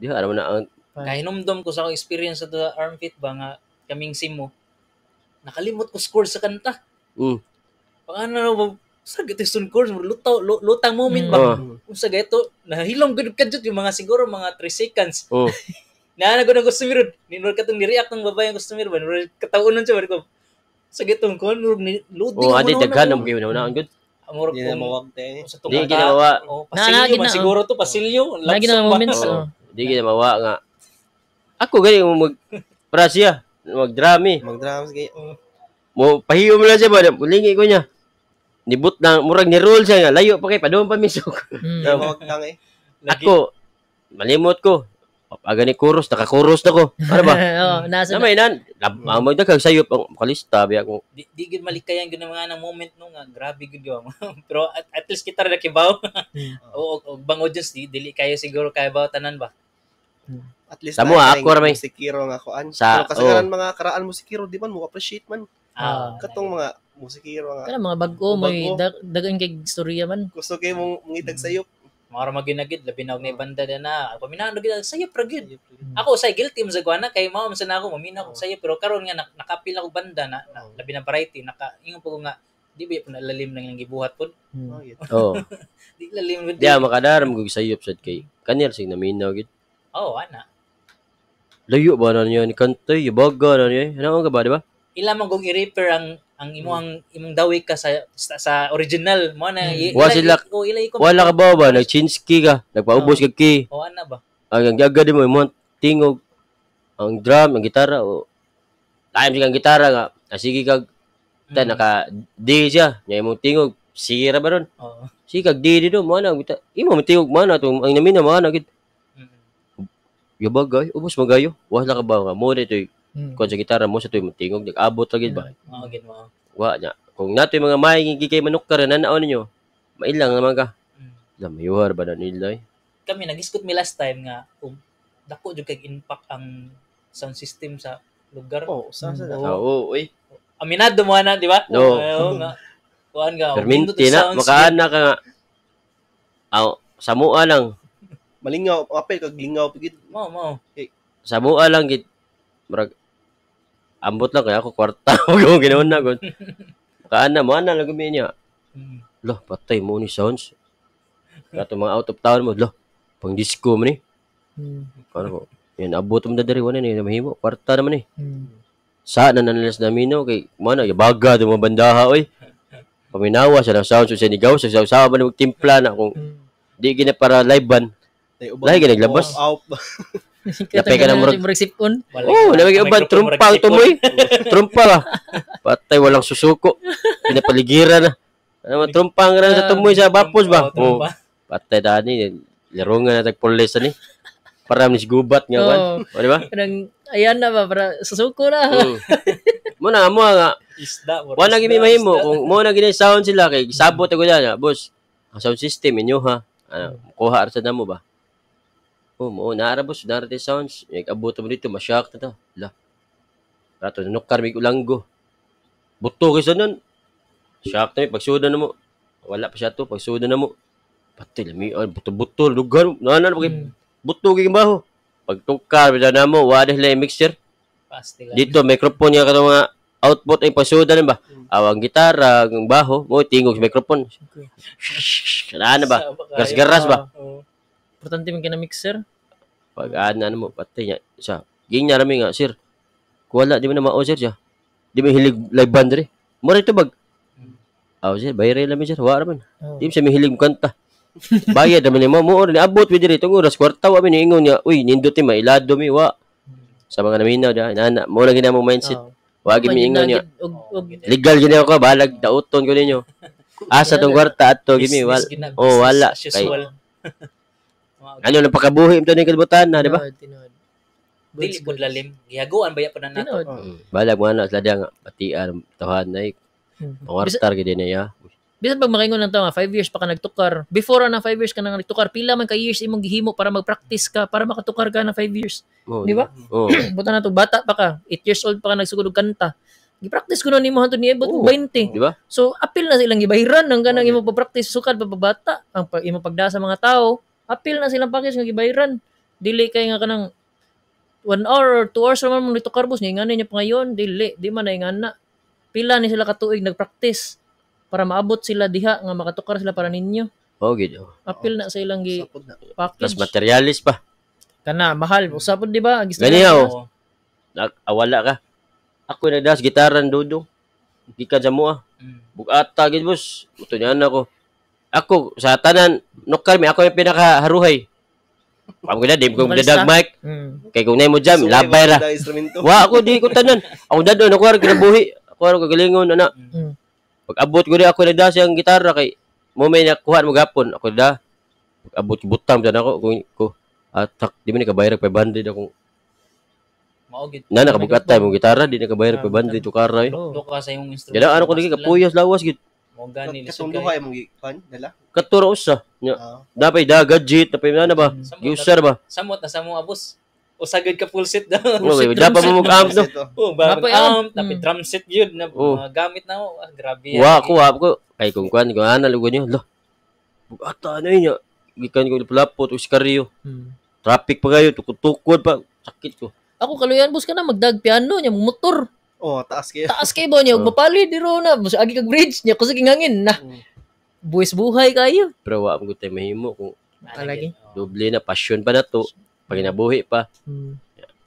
Diha ra man na ang kahinumdom ko sa akong experience sa Armfit ba nga kaming simo. Nakalimot ko score sa kanta. Paano ba sa gito sun chords lutaw lutang moment ba. Unsa gato nahilom gud kadjot yung mga siguro mga 3 seconds. Naa na customer ni katong ni-react ng babae ang customer ba katawunon siya ba ko. Sa gitong kon loading mo. Oh, adi daghan ang gyud na gud. Amor di na mawag te. Di ginawa. Oh, pasilyo man siguro to pasilyo. Lagi na moments. Di ginawa nga. Ako gani mo mag para siya mag-drum eh. Mag-drums gay. Mo pahiyo mo lang siya ba lingi ko niya. Nibut na murag ni roll siya nga layo pa kay padung pa misok. Mawag tang eh. Ako malimot ko. Aga ni chorus naka-chorus na ko. Ano ba? Oo, nasa na may nan. Magdagag sayop ang kalista biya ko. Di gid malikayan gid mga nang moment no nga grabe gid yo. Pero at least kita ra nakibaw. O bang audience di dili kayo siguro kay baw tanan ba. At least sa mo ako ra may musikero nga kuan. Pero kasagaran mga karaan musikero di man mo appreciate man. Katong mga musikero nga. Kana mga bag-o may dagan kay istorya man. Gusto kay mong mangitag sayop. Mga ra magid labi na og nay banda na. Paminaw gid sayop ra gid. Ako say guilty mo sa guana kay mao man sa ako maminaw og sayop pero karon nga nakapil ako banda na labi na variety naka ingon po ko nga di ba na lalim nang ilang gibuhat pod. Oh. Di lalim gud. Di makadaram gud sayop sad kay kanir sig naminaw gid. Oh, ana. Layo ba na niya ni kantay, baga na niya. Ano ka ba, di ba? Ila man kung i-repair ang imong imong dawi ka sa original mo na. Wala ka ba ba nag-chinski ka, nagpaubos ka key. Oh, ana ba? Ang agad mo imong tingog ang drum, ang gitara o time siya ang gitara nga. Sige kag ta naka D siya, nya imong tingog sige ra ba ron? Oo. Sige kag D dito mo na imo tingog mo na tong ang namina mo na gid. Yabagay, ubos magayo. Wala ka ba nga mo dito kung sa gitara mo sa tuyo tingog nag-abot ra gid ba. Mao gid mo. Wa nya. Kung natoy mga maayong gigay manukar na nanaon ninyo, mailang naman ka. La mayuhar ba na nila eh. Kami nag-iskot mi last time nga dako jud kay impact ang sound system sa lugar. Oh, sa sa. Oo, oy. Aminado mo na, di ba? No. Oo nga. Kuan nga. Perminti na makaana ka nga. Aw, samua lang. Malingaw, apel kag lingaw pigid. Mo. Samua lang gid. Murag ambot lang kaya ako kwarta ko ginaon na gud. Kaana mo ana lang gumi niya. Loh, patay mo ni sounds. Kato mga out of town mo, loh. Pang disco man ni. Ano ko? Yan abot mo na diri wala ni mahimo kwarta naman ni. Sa na nanalas na mino kay mana baga do mga bandaha oy. Paminawa sa lang sounds sa nigaw sa sa ba nag timpla na kung di gina para live band. Lahi gina naglabas. Napay ka na murag sipon. Oh, napay ka uban trumpa tumoy. Trumpa ba. Patay walang susuko. Pinapaligiran na. Ano trumpang ra sa tumoy sa bapos ba. Oh. Patay dani lirungan na tag pulis ani. Para ni gubat nga kan. O di ba? Kanang ayan na ba para susuko na. Mo na mo nga isda. Wala gini mahimo kung mo na gini sound sila kay sabot ako diyan, boss. Ang sound system inyo ha. Ano, kuha ra sa namo ba? Oh, mo naara boss, naara ti sounds. Abot mo dito, ma-shock na ta. La. Rato nukar mig ulanggo. Buto kay sanon. Shock na mi pagsuda na mo. Wala pa siya to, pagsuda na mo. Patay lami, buto-buto lugar. Nana pag buto kay baho. Pagtukar bida na mo, wala sila mixer. Dito microphone nga katong mga output ay pagsuda na ba? Awang gitara, ang baho, mo tingog sa microphone. Kana ba? Garas-garas ba? Importante man kina mixer. Pag ana mo patay niya siya. Ging niya rami nga sir. Kuwala di mo na mao sir siya. Di mo hilig live band diri. Mo ra tubag. Aw sir, bayre lang mi sir, wa ra man. Di mo siya mihilig kanta. Bayad naman nimo mo ni abot mi diri tungod oras kwarta wa mi niingon niya. Uy, nindot ni mailado mi wa. Sa mga naminaw da inana mo lang ginamo mindset. Wa gi mi ingon niya. Legal gini ako balag dauton ko ninyo. Asa tong kwarta adto gimi wala. Oh wala. Kay, ano na pakabuhi ito ni kalibutan na, di ba? Dili pud lalim. Gihaguan baya pud na nato. Balag mo na sila nga patian tahan na pangartar gid niya. Bisan pag makaingon lang tao nga 5 years pa ka nagtukar. Before na 5 years ka na nagtukar, pila man ka years imong gihimo para magpractice ka para makatukar ka na 5 years. Oh, di ba? Oh. Buta na to bata pa ka, 8 years old pa ka nagsugod og kanta. Gi-practice kuno nimo hantod niabot og 20. Di ba? So apil na silang gibahiran ang kanang imong pag-practice sukad pa bata, ang pag imong pagda sa mga tao. Apil na silang package nga gibahiran. Dili kay nga kanang 1 hour or 2 hours raman mo nito karbos niya ingani niya pa ngayon, dili di man na ingana. Pila ni sila katuig nagpractice para maabot sila diha nga makatukar sila para ninyo. Oh, gid. Apil na sa ilang gi package. Plus materialis pa. Kana mahal usapod di ba? Gani oh. Awala ka. Ako nagdas gitaran dudong. Gikan sa mua. Bugata gid boss. Muto niya ako. Ako sa tanan nukar mi ako yung pinakaharuhay. Pam ko na di ko dadag mic. Kay kung nay mo jam labay ra. Wa ako di ko tanan. Ako dadon ako ra kinabuhi. Ako ra kagalingon ana. Pag abot ko di ako nagdas ang gitara kay mo may nakuha mo gapon ako da. Pag abot ko butang tan ako kung ko atak di man kabayar 500 akong mao gid. Na nakabugata mo gitara di na kabayar 500 tukara eh. Do ka sa imong instrumento. Dala ano ko lagi kapuyas lawas gid. Mo gani lisod kay mong gikan dala. Katura usa. Dapay da gadget dapay na ba? Giusar ba? Samot na sa mo abos. Usa gud ka full set daw. Okay, dapat mo mag-amp no. Oh, ba amp, dapat drum set gyud na mga gamit na mo. Ah, grabe. Wa ko ko kay kung kuan ko ana lugo niyo. Lo. Bugata na niya. Gikan ko lapot o iskaryo. Traffic pa kayo, tukod-tukod pa. Sakit ko. Ako kaluyan boss ka na magdag piano nya motor. Oh, taas kayo. Taas kayo ba niya ug mapali diro na. Bus agi kag bridge niya kusog hangin na. Buwis buhay kayo. Pero wa mo gud tay mahimo kung lagi. Doble na passion pa na to. Pag nabuhi pa.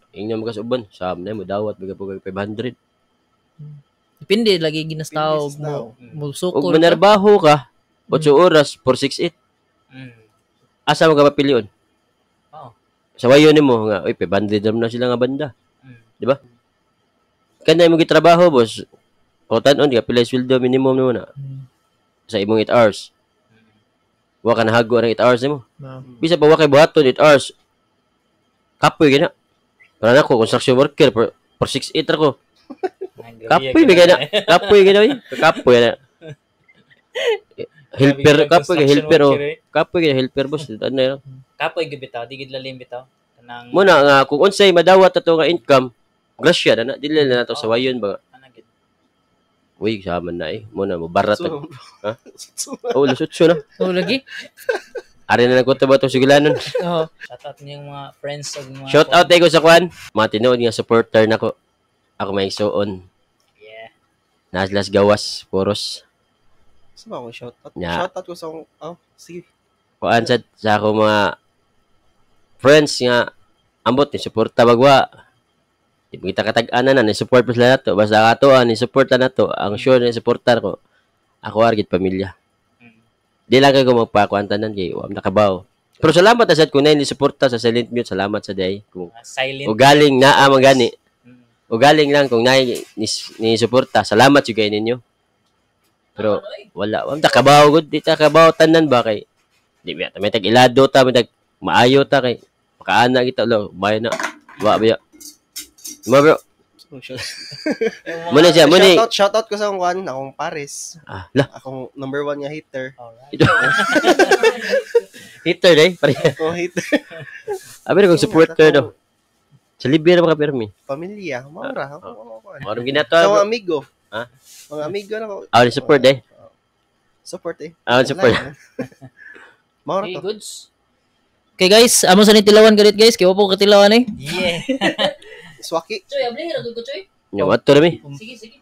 Ingnan mo ka sa uban, sam na mo dawat biga pug 500. Depende lagi ginastaw mo musukol. Ug manarbaho ka 8 oras 468. Asa mo ka mapilion? Oo. Sa wayo nimo nga, oy 500 na sila nga banda. Di ba? Kanay mo gitrabaho boss. O tan-on ka pila sweldo minimum nimo na. Sa imong 8 hours. Wa ka nahago ang 8 hours nimo. Bisa pa wa kay buhaton 8 hours. Kapoy gina. Para nako construction worker per 6-8 ra ko. Kapoy gina. Kapoy gina oy. Kapoy na. Helper kapoy helper oh. Kapoy gina helper boss. Ano na. Kapoy gid bitaw, di gid lalim bitaw. Kanang muna nga kung unsay madawat ato nga income, grasya na dili na nato sa wayon ba. Uy, sama na eh. Muna mo barat. Ha? Oh, lusutso na. Oh, lagi. Ari na lang ko to ba itong suglanon. Oo. Shout out niyong mga friends ug mga Shout out ko sa kwan. Mga tinuod nga supporter nako. Ako may igsuon. Yeah. Naslas gawas, puros. Sa ba ako shout out? Nya. Shout out ko sa akong, oh, sige. Kuan sa ako mga friends nga ambot ni suporta bagwa. Di mo kita katag-anan na ni support pa sila nato. Basta kato ni support na nato. Ang sure ni suportar ko. Ako argit pamilya. Di lang kayo magpakuan tanan kay wa nakabaw. Pero salamat na sad kung ni suporta sa Silent Mute. Salamat sa day. Kung Silent. o galing naa man gani. Mm. O galing lang kung naay ni suporta. Salamat jud kay ninyo. Pero wala, wa ta kabaw gud, di ta kabaw tanan ba kay di ba ta may tag ilado ta, may tag maayo ta kay makaana kita lo, bay na. Wa ba ya. Mo bro, So, shout, mo na siya, mo ni. shout out ko sa akong kwan, akong Paris. Ah, la, Akong number one nga hater. Alright. hater day, pare. Akong hater. Abi kung supporter do. Sa Libya na ba ka pirmi? Pamilya, maura. Ako, ako, ako. Mao rin ginato. Sa mga amigo. Ha? Mga amigo na ko. Ah, ni support eh. Support eh. Ah, support. Maura Okay, to. goods. Okay guys, amo sa ni tilawan ganit guys, kay wa po katilawan eh. Yeah. Swaki. Choy, abli ra ko choy. Nya, wato na mi. Sige, sige.